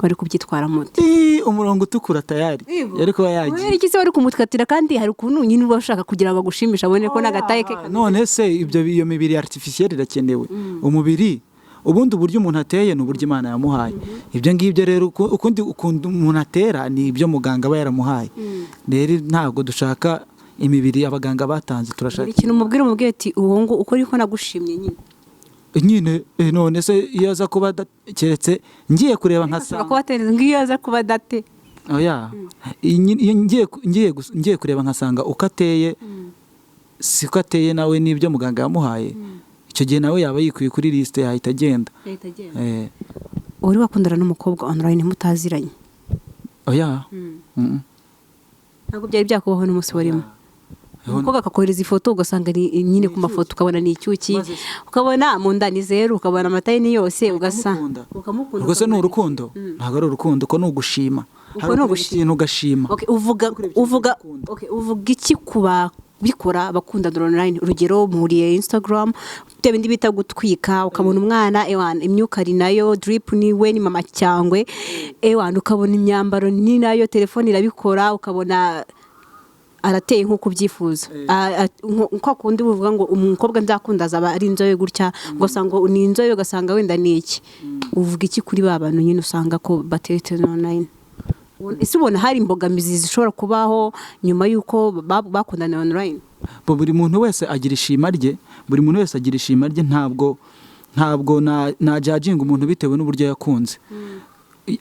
wari kubyitwaramo ute? Ii, umurongo utukura tayari yari kuba yagiye. Kubera iki se wari kumukatira? Kandi hari ukuntu nyine uba ushaka kugira ngo agushimishe, abone ko n'agataye ke None se ibyo, iyo mibiri artificielle irakenewe? Umubiri ubundi, uburyo umuntu ateye ni uburyo Imana yamuhaye. Ibyo ngibyo rero, ukundi ukuntu umuntu atera ni ibyo muganga aba yaramuhaye. Rero ntabwo dushaka imibiri abaganga batanze, turashaka Buri kintu umubwira ati: "Uwo ngo uko niko nagushimye nyine." Nyine, none se iyo aza kuba keretse ngiye kureba Ashobora nkasanga kuba ateze nk'iyo aza kuba adate. Oya. Iyo ngiye kureba nkasanga uko ateye siko ateye nawe n'ibyo muganga yamuhaye, icyo gihe nawe yaba yikuye kuri lisite, yahita agenda. Wari wakundana n'umukobwa online mutaziranye? Oya. Ntabwo byari byakubaho n'umunsi warimo? Umukobwa akakohereza ifoto, ugasanga ni nyine ku mafoto ukabona ni icyuki, Maze se- ukabona mu nda ni zeru, ukabona amataye ni yose, ugasa Ukamukunda. Ukamukunda. Ubwo se ni Ukabona- urukundo? Ntabwo ari urukundo, uko ni ugushima. Uko Hari ni ukureba ugushima. ikintu ugashima. Okay, uvuga Ukureba ikintu uvuga ugakunda. Okay, uvuga iki ku babikora bakundana online? Urugero, muhuriye Instagram, bya bindi bita gutwika, ukabona umwana ewana imyuka ari nayo, drip ni we, ni mama cyangwe, ewana ukabona imyambaro ni nayo, telefone irabikora, ukabona arateye nk'uko ubyifuza. Kwa kundi buvuga ngo umukobwa nzakunda azaba ari inzobe gutya, ugasanga ni inzobe, ugasanga wenda ni iki. Uvuga iki kuri ba bantu nyine usanga ko bateretse online? Ese ubona hari imbogamizi zishobora kubaho nyuma y'uko bakundana online? Bo, buri muntu wese agira ishima rye, buri muntu wese agira ishima rye. Ntabwo najudginga umuntu bitewe n'uburyo yakunze.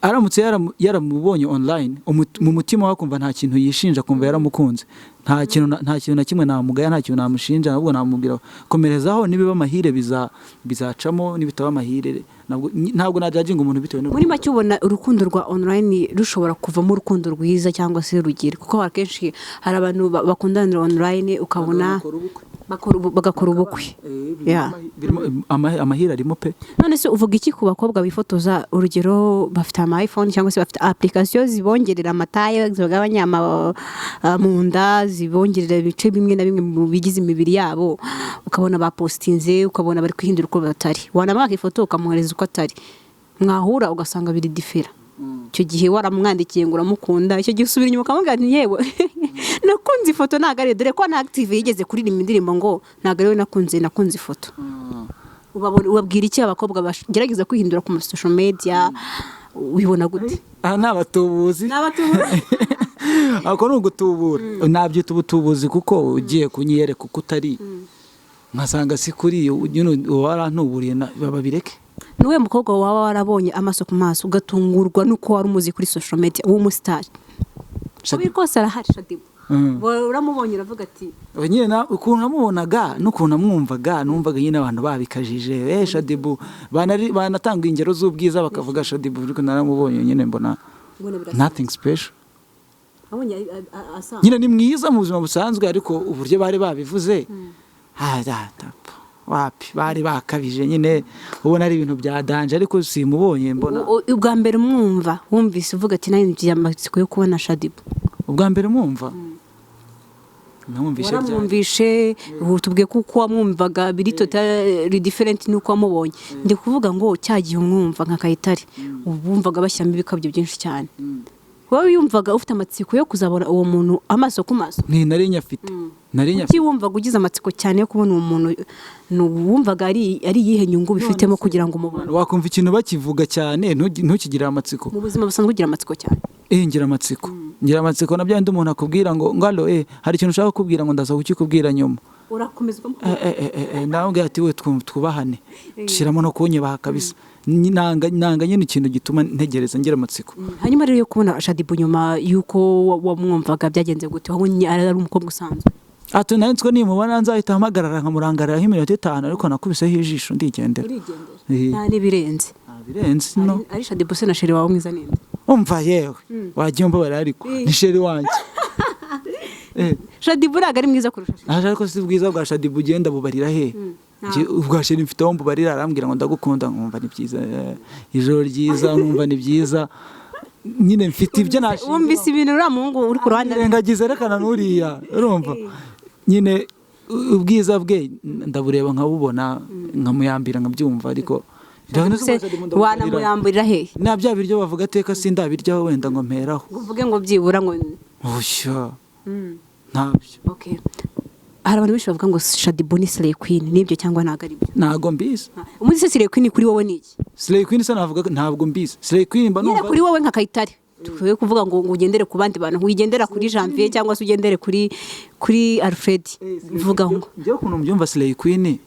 Aramutse yaramubonye online, mu mutima we akumva nta kintu yishinja, akumva yaramukunze, nta kintu na kimwe namugaya, nta kintu namushinja. Ahubwo namubwira komerezaho, nibiba amahire bizacamo, nibitaba amahire ntabwo najudginga umuntu bitewe Muri n'urukundo. make, ubona urukundo rwa online rushobora kuvamo urukundo rwiza cyangwa se rugira? Kuko akenshi hari abantu bakundanira online, ukabona Bagakora ubukwe. Bagakora ubukwe. Birimo amahire arimo pe. None se uvuga iki ku bakobwa bifotoza? Urugero, bafite ama iPhone cyangwa se bafite application zibongerera amataye, zibagabanya mu nda, zibongerera ibice bimwe na bimwe mu bigize imibiri yabo, ukabona bapostinze, ukabona bari kwihindura uko batari, wanamwaka ifoto ukamwohereza uko atari, mwahura ugasanga biri différent. Icyo gihe waramwandikiye ngo uramukunda, icyo gihe usubira inyuma ukamubwira nti: "Yewe, nakunze ifoto, ntabwo ari," dore ko na Active yigeze kuririmba indirimbo ngo ntabwo ari we nakunze, nakunze ifoto. Ubabwira iki abakobwa bagerageza kwihindura ku ma social media? Ubibona gute? Aha ni abatubuzi. Ni abatubuzi. Ako ni ugutubura, nabyita ubutubuzi, kuko ugiye kunyiyereka uko utari nkasanga si kuri nyine uba warantuburiye, babireke. Ni uwuhe mukobwa waba warabonye amaso ku maso ugatungurwa n'uko wari umuzi kuri social media w'umusitari? Ubi rwose arahari, Shaddyboo. Uramubonye uravuga ati: Nyine ukuntu namubonaga n'ukuntu namwumvaga, numvaga nyine abantu babikajije, Shaddyboo, banatanga ingero z'ubwiza bakavuga Shaddyboo, ariko naramubonye nyine mbona Mbona birasa. nothing special. Abonye asanzwe. Nyine ni mwiza mu buzima busanzwe, ariko uburyo bari babivuze, wapi, bari bakabije nyine, ubona ari ibintu bya danger, ariko simubonye mbona. Ubwa mbere umwumva, wumvise uvuga ati: "Nanjye ngize amatsiko yo kubona Shaddyboo"? Ubwa mbere mwumva, namwumvishe ryari? Waramwumvishe, ubu tubwiye ko uko wamwumvaga biri totally different n'uko wamubonye. Ndi kuvuga ngo cya gihe umwumva nka Kayitare, ubu wumvaga bashyiramo ibikabyo byinshi cyane, wowe yumvaga ufite amatsiko yo kuzabona uwo muntu amaso ku maso? Ni nari nyafite, nari nyafite. Kuki wumvaga ugize amatsiko cyane yo kubona uwo muntu? Ni wumvaga ari iyihe nyungu bifitemo kugira ngo umubone? Wakumva ikintu bakivuga cyane ntukigire amatsiko. Mu buzima busanzwe ugira amatsiko cyane? Ngira amatsiko, ngira amatsiko na bya bindi umuntu akubwira ngo allo, hari ikintu ushaka kukubwira, ngo ndaza kukikubwira nyuma. Urakomeza. Nawe ati we twubahane, dushyiramo no kunyubaha kabisa. Nanga nyine ikintu gituma ntegereza, ngira amatsiko. Hanyuma rero yo kubona Shaddyboo nyuma y'uko wamwumvaga, byagenze gute? Wabonye ari umukobwa usanzwe? Ati nari nzi ko nimubona nzahita mpagarara nkamurangariraho iminota 5, ariko nakubiseho ijisho ndigendera. Nta n'ibirenze? Nta birenze, no. Ari Shaddyboo se na chéri wawe, mwiza ninde? Umva yewe, wagiye umbabarira, ariko ni chéri wanjye. Shaddyboo ntabwo ari mwiza kurusha chéri? Aje, ariko si ubwiza bwa Shaddyboo ugenda bubarira he? Njye ubwa chéri mfite aho mbubarira, arambwira ngo ndagukunda nkumva ni byiza, ijoro ryiza nkumva ni byiza, nyine mfite ibyo nashingira. Wumvise ibintu uriya muhungu uri ku ruhande? Irengagiza, rekana n'uriya, urumva nyine ubwiza bwe ndabureba nkabubona, nkamuyambira nkabyumva, ariko Se wanamuyamburira hehe? Na bya biryo bavuga ateka sindabiryaho wenda ngo mperaho. Ngo uvuge ngo byibura ngo Oya, ntabyo. Okay. Hari abantu benshi bavuga ngo Shaddyboo ni Slay Queen, nibyo cyangwa ntabwo ari byo? Ntabwo mbizi. Umunsi se Slay Queen kuri wowe ni iki? Slay Queen se navuga ko ntabwo mbizi Slay Queen, mba Nyine numva kuri wowe nka Kayitare, tukwiye kuvuga ngo ugendere ku bandi bantu, wigendera kuri Janvier cyangwa se ugendere kuri Alfred, vuga ngo Njyewe ukuntu mbyumva, Slay Queen,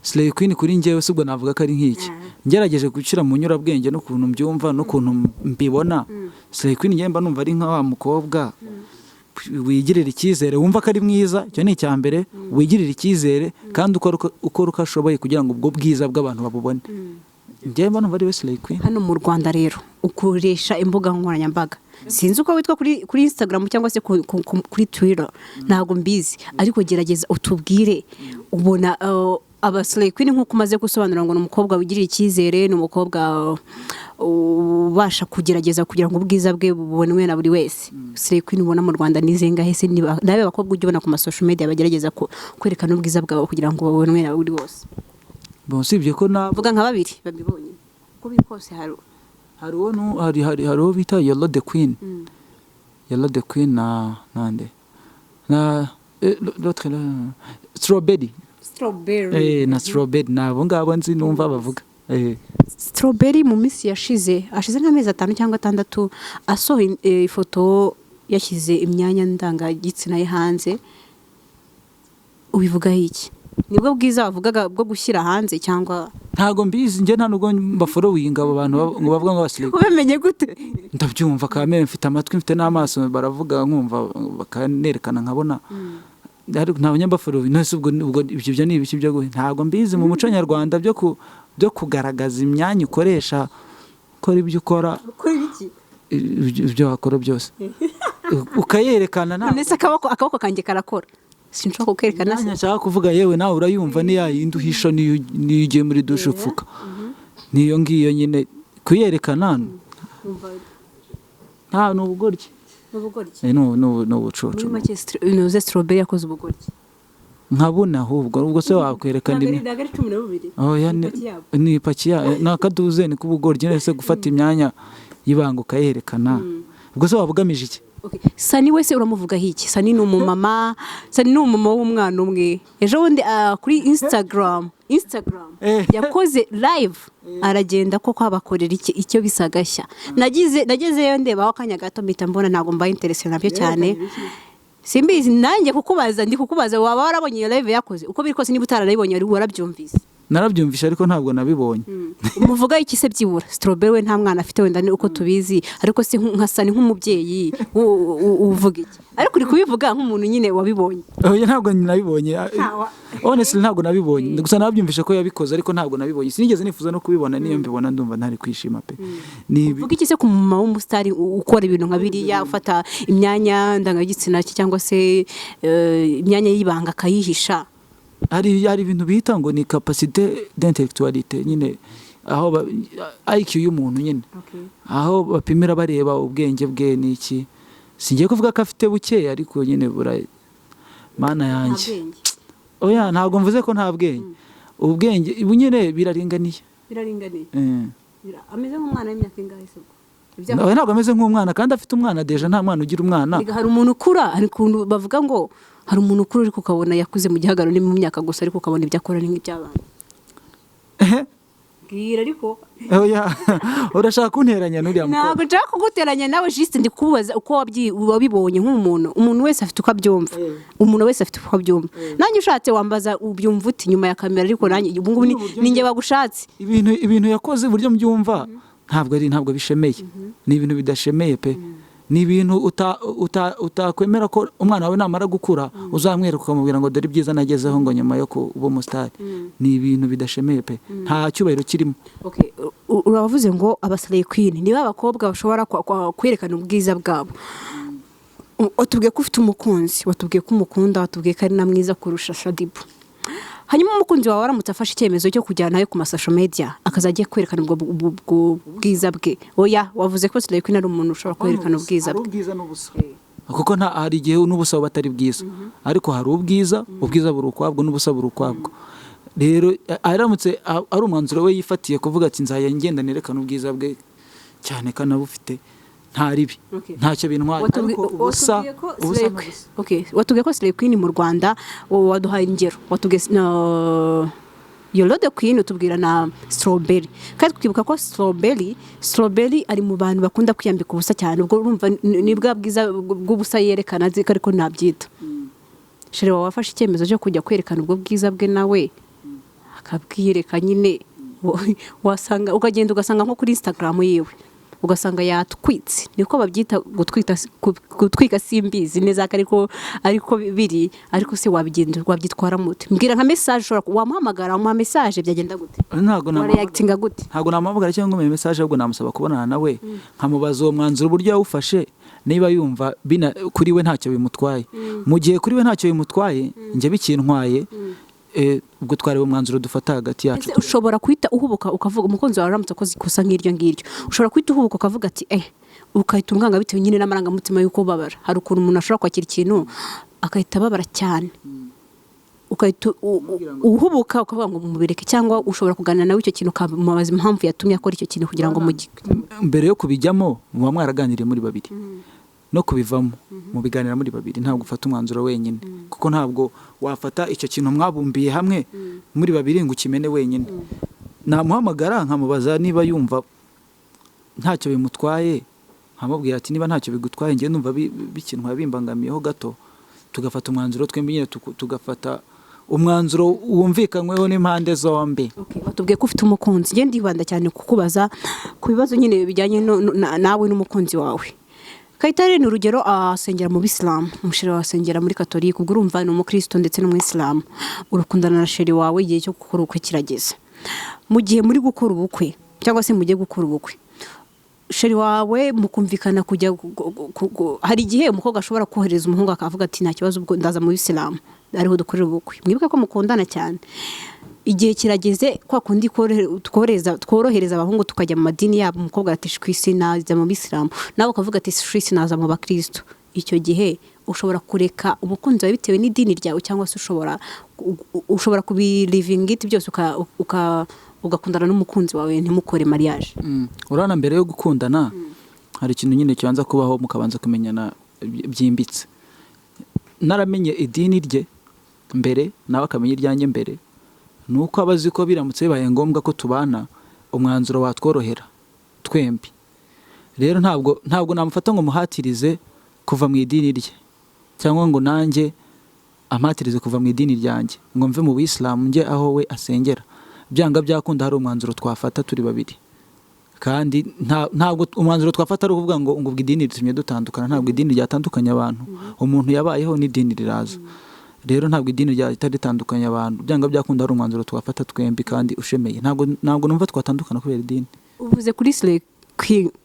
Slay Queen kuri njyewe si ubwo navuga ko ari nk'iki, ngerageje gushyira mu nyurabwenge n'ukuntu mbyumva n'ukuntu mbibona, Slay Queen njyewe mba numva ari nka wa mukobwa wigirira icyizere, wumva ko ari mwiza, icyo ni icya mbere, wigirira icyizere kandi ukora uko ashoboye kugira ngo ubwo bwiza bw'abantu babubone. Njyewe mba numva ari we slay queen. Hano mu Rwanda rero ukoresha imbuga nkoranyambaga, sinzi uko witwa kuri Instagram cyangwa se kuri Twitter, ntabwo mbizi, ariko gerageza utubwire ubona aba slay queen, nk'uko umaze gusobanura ngo ni umukobwa wigirira icyizere, ni umukobwa ubasha kugerageza kugira ngo ubwiza bwe bubonwe na buri wese. Slay queen ubona mu Rwanda ni zingahe se? Niba nabe abakobwa ujya ubona ku ma social media bagerageza kwerekana ubwiza bwabo kugira ngo babonwe na buri wose? Bon, usibye ko na Vuga nka babiri babibonye, uko biri kose hari. Hari uwo hari uwo bita Yolo the Queen. Yolo the Queen na nande na l'autre là, Strawberry. Strawberry. Na Strawberry, nabo ngabo nzi numva bavuga. Strawberry mu minsi yashize, ashize nk'amezi 5 cyangwa 6, asohoye ifoto yashyize imyanya ndangagitsina ye hanze. Ubivugaho iki? Nibwo bwiza wavugaga bwo gushyira hanze cyangwa? Ntago mbizi njye, nta nubwo mbafollowinga abo bantu ngo bavuga ngo baslay. Ubimenye gute? Ndabyumva kamere, mfite amatwi, mfite n'amaso, baravuga nkumva, bakanerekana nkabona, ariko nta banyambafollowinga. None se ubwo ibyo byo ni ibiki byo ntabwo mbizi mu muco nyarwanda byo kugaragaza imyanya ukoresha ukora ibyo ukora. Ukora iki? Ibyo wakora byose ukayerekana nta None se akaboko kanjye karakora, sinshobora kukerekana se? Imyanya nshaka kuvuga, yewe nawe urayumva, ni ya yindi uhisha niyo ugiye muri dushe upfuka, niyo ngiyo nyine kuyerekana nta ni ubugoryi. Ubugoryi? Ni ubucucu. Muri make inoze Strawberry yakoze ubugoryi. Nkabona ahubwo ubwo se wakwerekana Ntabwo ari 12. Oya, Ni ipaki yabo. Ni ipaki ya ni akaduzeni k'ubugoryi. None se gufata imyanya y'ibanga ukayerekana, ubwo se waba ugamije iki? Okay. Sani wese uramuvugaho iki? Sani ni umumama, Sani ni umumama w'umwana umwe. Ejo bundi kuri Instagram yakoze live, aragenda koko abakorera iki icyo bisagashya. Nagezeyo ndebaho akanya gato, mpita mbona ntabwo mbaye intéressé nabyo cyane. Simbizi nanjye kukubaza, ndi kukubaza waba warabonye iyo live yakoze. Uko biri kose niba utararayibonye wari warabyumvise. Narabyumvishe ariko ntabwo nabibonye. Umuvuga iki se byibura? Strawberry we nta mwana afite wenda ni uko tubizi, ariko se nka Sani nk'umubyeyi uvuga iki? Ariko uri kubivuga nk'umuntu nyine wabibonye. Oya, ntabwo nabibonye. Honestly, ntabwo nabibonye, gusa narabyumvishe ko yabikoze, ariko ntabwo nabibonye, sinigeze nifuza no kubibona. Niyo mbibona ndumva ntari kwishima pe. Uvuga iki se ku mumama w'umusitari ukora ibintu nka biriya, ufata imyanya ndangagitsina cye cyangwa se imyanya y'ibanga akayihisha? Hari ibintu bita ngo ni capacité d'intellectualité nyine, aho IQ y'umuntu nyine, aho bapimira bareba ubwenge bwe n'iki. Singiye kuvuga ko afite buke, ariko nyine bura mana yanjye. Oya, ntabwo mvuze ko nta bwenge, ubwenge ubu nyine biraringaniye. Biraringaniye. Eh. Ameze nk'umwana w'imyaka ingahe se ubwo? Oya, ntabwo ameze nk'umwana kandi afite umwana déjà. Nta mwana ugira umwana. Erega hari umuntu ukura, hari ukuntu bavuga ngo hari umuntu ukura ariko ukabona yakuze mu gihagararo ni mu myaka gusa, ariko ukabona ibyo akora ni nk'iby'abana. Bwira ariko. Oya, urashaka kunteranya n'uriya mukobwa? Ntabwo nshaka kuguteranya nawe, juste ndi kubaza uko wabibonye nk'umuntu. Umuntu wese afite uko abyumva, umuntu wese afite uko abyumva. Nanjye ushatse wambaza ubyumva uti nyuma ya kamera, ariko nanjye ubu ngubu ni njye bagushatse. Ibintu yakoze, uburyo mbyumva, ntabwo bishemeye, ni ibintu bidashemeye pe. Ni ibintu utakwemera ko umwana wawe namara gukura uzamwereka ukamubwira ngo dore ibyiza nagezeho ngo nyuma yo kuba umusitari. Ni ibintu bidashemeye pe, nta cyubahiro kirimo. Okay, uravuze ngo aba slay queen niba abakobwa bashobora kwerekana ubwiza bwabo. Watubwiye ko ufite umukunzi, watubwiye ko umukunda, watubwiye ko ari na mwiza kurusha Shaddyboo. Hanyuma umukunzi wawe aramutse afashe icyemezo cyo kujyana nawe ku ma social media, akazajya kwerekana ubwo bwiza bwe? Oya, wavuze ko slay queen ari umuntu ushobora kwerekana ubwiza Hari bwe. ubwiza n'ubusa, kuko nta hari igihe n'ubusa buba atari bwiza, ariko hari ubwiza, ubwiza buri ukwabwo n'ubusa buri ukwabwo. Rero aramutse ari umwanzuro we yifatiye kuvuga ati nzajya ngenda nerekana ubwiza bwe cyane kanabufite, nta ribi, ntacyo bintwaye, ariko ubusa, Watubwiye ko ubusa Slay n'ubusa. Okay, watubwiye ko Slay Queen mu Rwanda, waduhaye ingero, watubwiye no, Yolo the Queen, utubwira na Strawberry, kandi twibuka ko Strawberry ari mu bantu bakunda kwiyambika ubusa cyane. Ubwo urumva ni bwa bwiza bw'ubusa yerekana, azi ko ariko nabyita. Chéri wawe wafashe icyemezo cyo kujya kwerekana ubwo bwiza bwe nawe akabwiyereka nyine, wasanga ukagenda ugasanga nko kuri Instagram yiwe. Ugasanga yatwitse, niko babyita gutwita, gutwika, simbizi neza ko ariko biri. Ariko se wabigenza, wabyitwara mute? Mbwira nka message ushobora wamuhamagara, wamuha message, byagenda gute? Ntabwo Wareactinga gute? Ntabwo namuhamagara cyangwa ngo message, ahubwo namusaba kubonana nawe, nkamubaza uwo mwanzuro uburyo yawufashe, niba yumva bina kuri we ntacyo bimutwaye. Mu gihe kuri we ntacyo bimutwaye, njye bikintwaye, ubwo twareba umwanzuro dufata hagati yacu. Ese ushobora guhita uhubuka ukavuga, umukunzi wawe aramutse akoze ikosa nk'iryo ngiryo, ushobora guhita uhubuka ukavuga ati ukahita umwanga bitewe nyine n'amarangamutima y'uko ubabara? Hari ukuntu umuntu ashobora kwakira ikintu agahita ababara cyane, ugahita uhubuka ukavuga ngo mubireke, cyangwa ushobora kuganira nawe icyo kintu, ukamubaza impamvu yatumye akora icyo kintu kugira ngo mugi Mbere yo kubijyamo muba mwaraganiriye muri babiri, no kubivamo mubiganira muri babiri. Ntabwo ufata umwanzuro wenyine, kuko ntabwo wafata icyo kintu mwabumbiye hamwe muri babiri ngo ukimene wenyine. Namuhamagara nkamubaza niba yumva ntacyo bimutwaye, nkamubwira ati: "Niba ntacyo bigutwaye, njye numva bikintwaye, bimbangamiyeho gato." Tugafata umwanzuro twembi nyine, tugafata umwanzuro wumvikanyweho n'impande zombi. Okay, batubwiye ko ufite umukunzi. Njye ndibanda cyane kukubaza ku bibazo nyine bijyanye nawe n'umukunzi wawe. Kayitare ni urugero asengera mu bisilamu, umusheri wawe asengera muri Katolika, ubwo urumva ni umukristo ndetse n'umwisilamu. Urukundana na chéri wawe, igihe cyo gukora ubukwe kirageze. Mu gihe muri gukora ubukwe cyangwa se mugiye gukora ubukwe, chéri wawe mukumvikana kujya hari igihe umukobwa ashobora kohereza umuhungu akavuga ati: "Nta kibazo, ubwo ndaza mu bisilamu ariho dukorera ubukwe." Mwibuke ko mukundana cyane, igihe kirageze, kwa kundi tworohereza abahungu tukajya mu madini yabo. Umukobwa ati: "Shwisi, naza mu bisilamu," nawe ukavuga ati: "Shwisi, naza mu bakristo." Icyo gihe ushobora kureka umukunzi wawe bitewe n'idini ryawe, cyangwa se ushobora kubileavinga it byose ugakundana n'umukunzi wawe ntimukore mariage? Urabona, mbere yo gukundana hari ikintu nyine kibanza kubaho, mukabanza kumenyana byimbitse. Naramenye idini rye mbere, nawe akamenya iryanjye mbere, ni uko aba azi ko biramutse bibaye ngombwa ko tubana, umwanzuro watworohera twembi. Rero ntabwo namufata ngo muhatirize kuva mu idini rye, cyangwa ngo nanjye ampatirize kuva mu idini ryanjye, ngo mve mu buyisilamu njye aho we asengera. Byanga byakunda hari umwanzuro twafata turi babiri, kandi ntabwo umwanzuro twafata ari ukuvuga ngo ubwo idini ritumye dutandukana. Ntabwo idini ryatandukanya abantu. Umuntu yabayeho n'idini riraza, rero ntabwo idini ryahita ritandukanya abantu. Byanga byakunda hari umwanzuro twafata twembi kandi ushemeye. Ntabwo numva twatandukana kubera idini. Uvuze kuri slay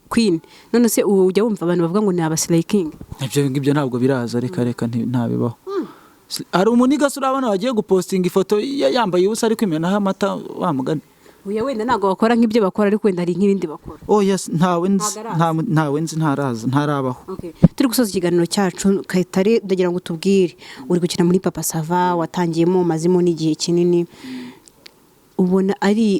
queen, none se ubu ujya wumva abantu bavuga ngo ni aba slay king? Ibyo ngibyo ntabwo biraza, reka reka, ntabibaho. Hari umuniga se urabona wagiye gupostinga ifoto yambaye ubusa ari kwimenaho amata, wa mugani? Oya, wenda ntabwo bakora nk'ibyo bakora, ariko wenda hari nk'ibindi bakora. Oh yes, ntawe nzi. Ntabwo araza. Ntawe nzi, ntaraza, ntarabaho. Okay. Turi gusoza ikiganiro cyacu, Kayitare, ndagira ngo tubwire, uri gukina muri Papa Sava, watangiyemo, umazemo n'igihe kinini. Ubona ari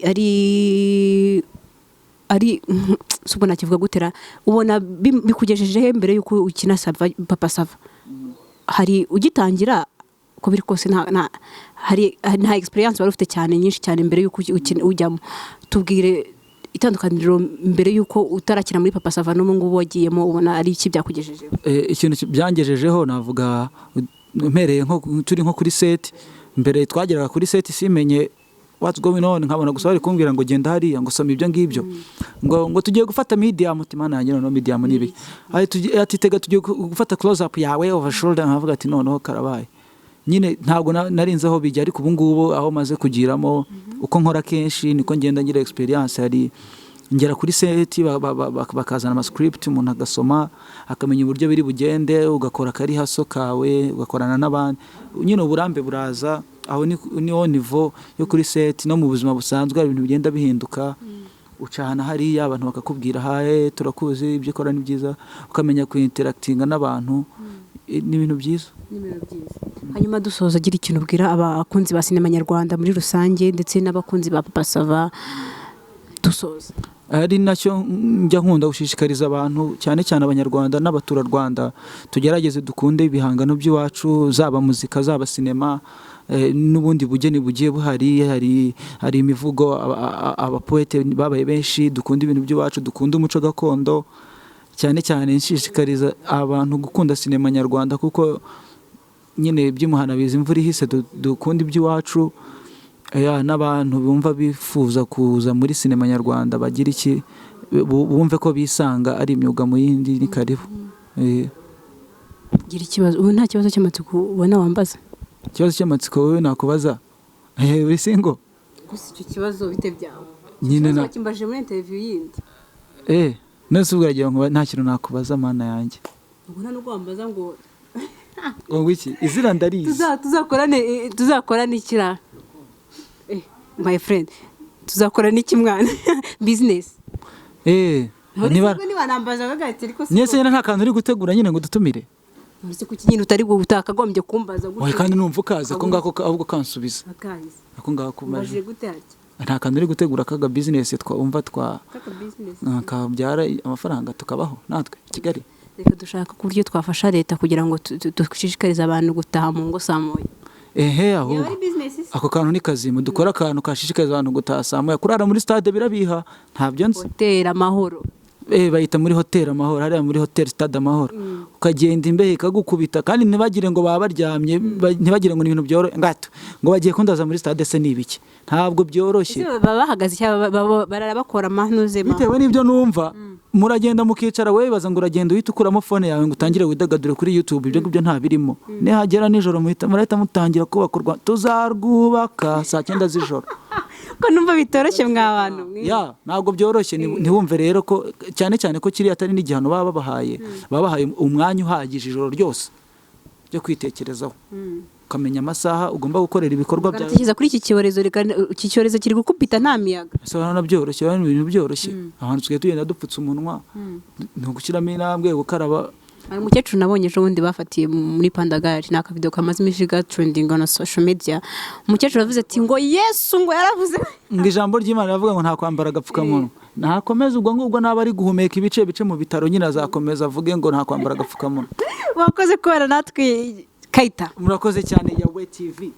si ubwo nakivuga gutera, ubona bikugejeje he mbere y'uko ukina Sava, Papa Sava? Hari ugitangira, uko biri kose nta hari nta experience wari ufite cyane, nyinshi cyane, mbere y'uko ujyamo. Tubwire itandukaniro mbere y'uko utarakina muri Papa Sava n'ubu ngubu wagiyemo, ubona ari iki byakugejejeho? Ikintu byangejejeho navuga mpereye nko turi nko kuri set. Mbere twageraga kuri set simenye what's going on, nkabona gusa bari kumbwira ngo genda hariya, ngo soma ibyo ngibyo, ngo tugiye gufata medium. Mutima nanjye noneho medium ni ibi? Ati: "Tega, tugiye gufata close up yawe over shoulder." Nkavuga ati: "Noneho karabaye." Nyine ntabwo narinze aho bijya, ariko ubu ngubu aho maze kugiramo, uko nkora kenshi niko ngenda ngira experience. Hari ngera kuri set bakazana amascript, umuntu agasoma akamenya uburyo biri bugende, ugakora akari haso kawe, ugakorana n'abandi, nyine uburambe buraza. Aho niho niveau yo kuri set. No mu buzima busanzwe hari ibintu bigenda bihinduka, ucana hariya abantu bakakubwira: "Haye, turakuzi, ibyo ukora ni byiza." Ukamenya kuinteractinga n'abantu. Ni ibintu byiza. Hanyuma dusoza, agira ikintu ubwira abakunzi ba sinema nyarwanda muri rusange ndetse n'abakunzi ba Papa Sava, dusoza. Ari nacyo njya nkunda gushishikariza abantu, cyane cyane Abanyarwanda n'abaturarwanda: tugerageze dukunde ibihangano by'iwacu, zaba muzika, zaba sinema, n'ubundi bugeni bugiye buhari. Hari imivugo, abapoete babaye benshi. Dukunde ibintu by'iwacu, dukunde umuco gakondo. Cyane cyane nshishikariza abantu gukunda sinema nyarwanda, kuko nyine by'imuhana biza imvura ihise. Dukunde iby'iwacu. Ya, n'abantu bumva bifuza kuza muri sinema nyarwanda bagira iki, bumve ko bisanga ari imyuga mu yindi, ni karibu. Gira ikibazo. Ubu nta kibazo cy'amatsiko ubona wambaza? Ikibazo cy'amatsiko wowe nakubaza, uri single? Gusa icyo kibazo bite byawe? Nyine na Wakimbajije muri interview yindi. None se ubwo uragira ngo nta kintu nakubaza, Mana yanjye? Ubwo nta nubwo wambaza ngo Ngo iki? Izina ndarizi. Tuzakorane ikira, my friend, tuzakorane iki mwana? Business. Niba Niba bagati ariko nyese nyine nta kantu uri gutegura nyine ngo dutumire. Uretse kuki nyine utari utakagombye kumbaza gutyo? Oya, kandi numva ukaza ako ngako ahubwo kansubiza. Akazi. Ako ngako. Ubajije Maje gute harya? Nta kantu uri gutegura kaga business twumva twa Kaka business. Kabyara amafaranga tukabaho natwe i Kigali. Reka dushaka ku buryo twafasha leta kugira ngo dushishikarize abantu gutaha mu ngo saa 1. Ehe, ahubwo Yaba ari business se? Ako kantu ni kazima. Dukora akantu kashishikariza abantu gutaha saa 1. Kurara muri stade birabiha, ntabyo nzi. Hoteli Amahoro. Bayita muri Hoteli Amahoro, hariya muri Hoteli Stade Amahoro. Ukagenda imbeho ikagukubita, kandi ntibagire ngo baba baryamye, ntibagire ngo ni ibintu byoroshye ngato ngo bagiye kundaza muri stade se ni ibiki. Ntabwo byoroshye. Ese baba bahagaze cyangwa barara bakora amanuze? Bitewe n'ibyo numva, muragenda mukicara, wowe bibaza ngo uragenda uhita ukuramo phone yawe ngo utangire widagadure kuri YouTube. Ibyo ngibyo nta birimo. Nihagera nijoro muhita murahita mutangira kubaka u Rwanda, tuzarwubaka saa 9 z'ijoro. Ko numva bitoroshye mwa bantu mwe. Ya, ntabwo byoroshye. Ntiwumve rero ko cyane cyane ko kiriya atari n'igihano baba babahaye, baba babahaye umwanya uhagije ijoro ryose ryo kwitekerezaho, ukamenya amasaha ugomba gukorera ibikorwa byawe. Baratekereza kuri iki cyorezo. Reka, iki cyorezo kiri gukubita nta miyaga. Ese urabona byoroshye? Urabona ibintu byoroshye? Abantu tusigaye tugenda dupfutse umunwa, ni ugushyiramo intambwe, gukaraba. Hari umukecuru nabonye ejo bundi bafatiye muri Pandagari, ni akavido kamaze iminsi gatrending na social media. Umukecuru yavuze ati ngo Yesu ngo yaravuze Ngo ijambo ry'Imana riravuga ngo nta kwambara agapfukamunwa. Ntakomeza ubwo ngubwo, naba ari guhumeka ibice bice mu bitaro nyine azakomeza avuge ngo nta kwambara agapfukamunwa. Wakoze kubana natwe, Kayita. Murakoze cyane, Yawe TV.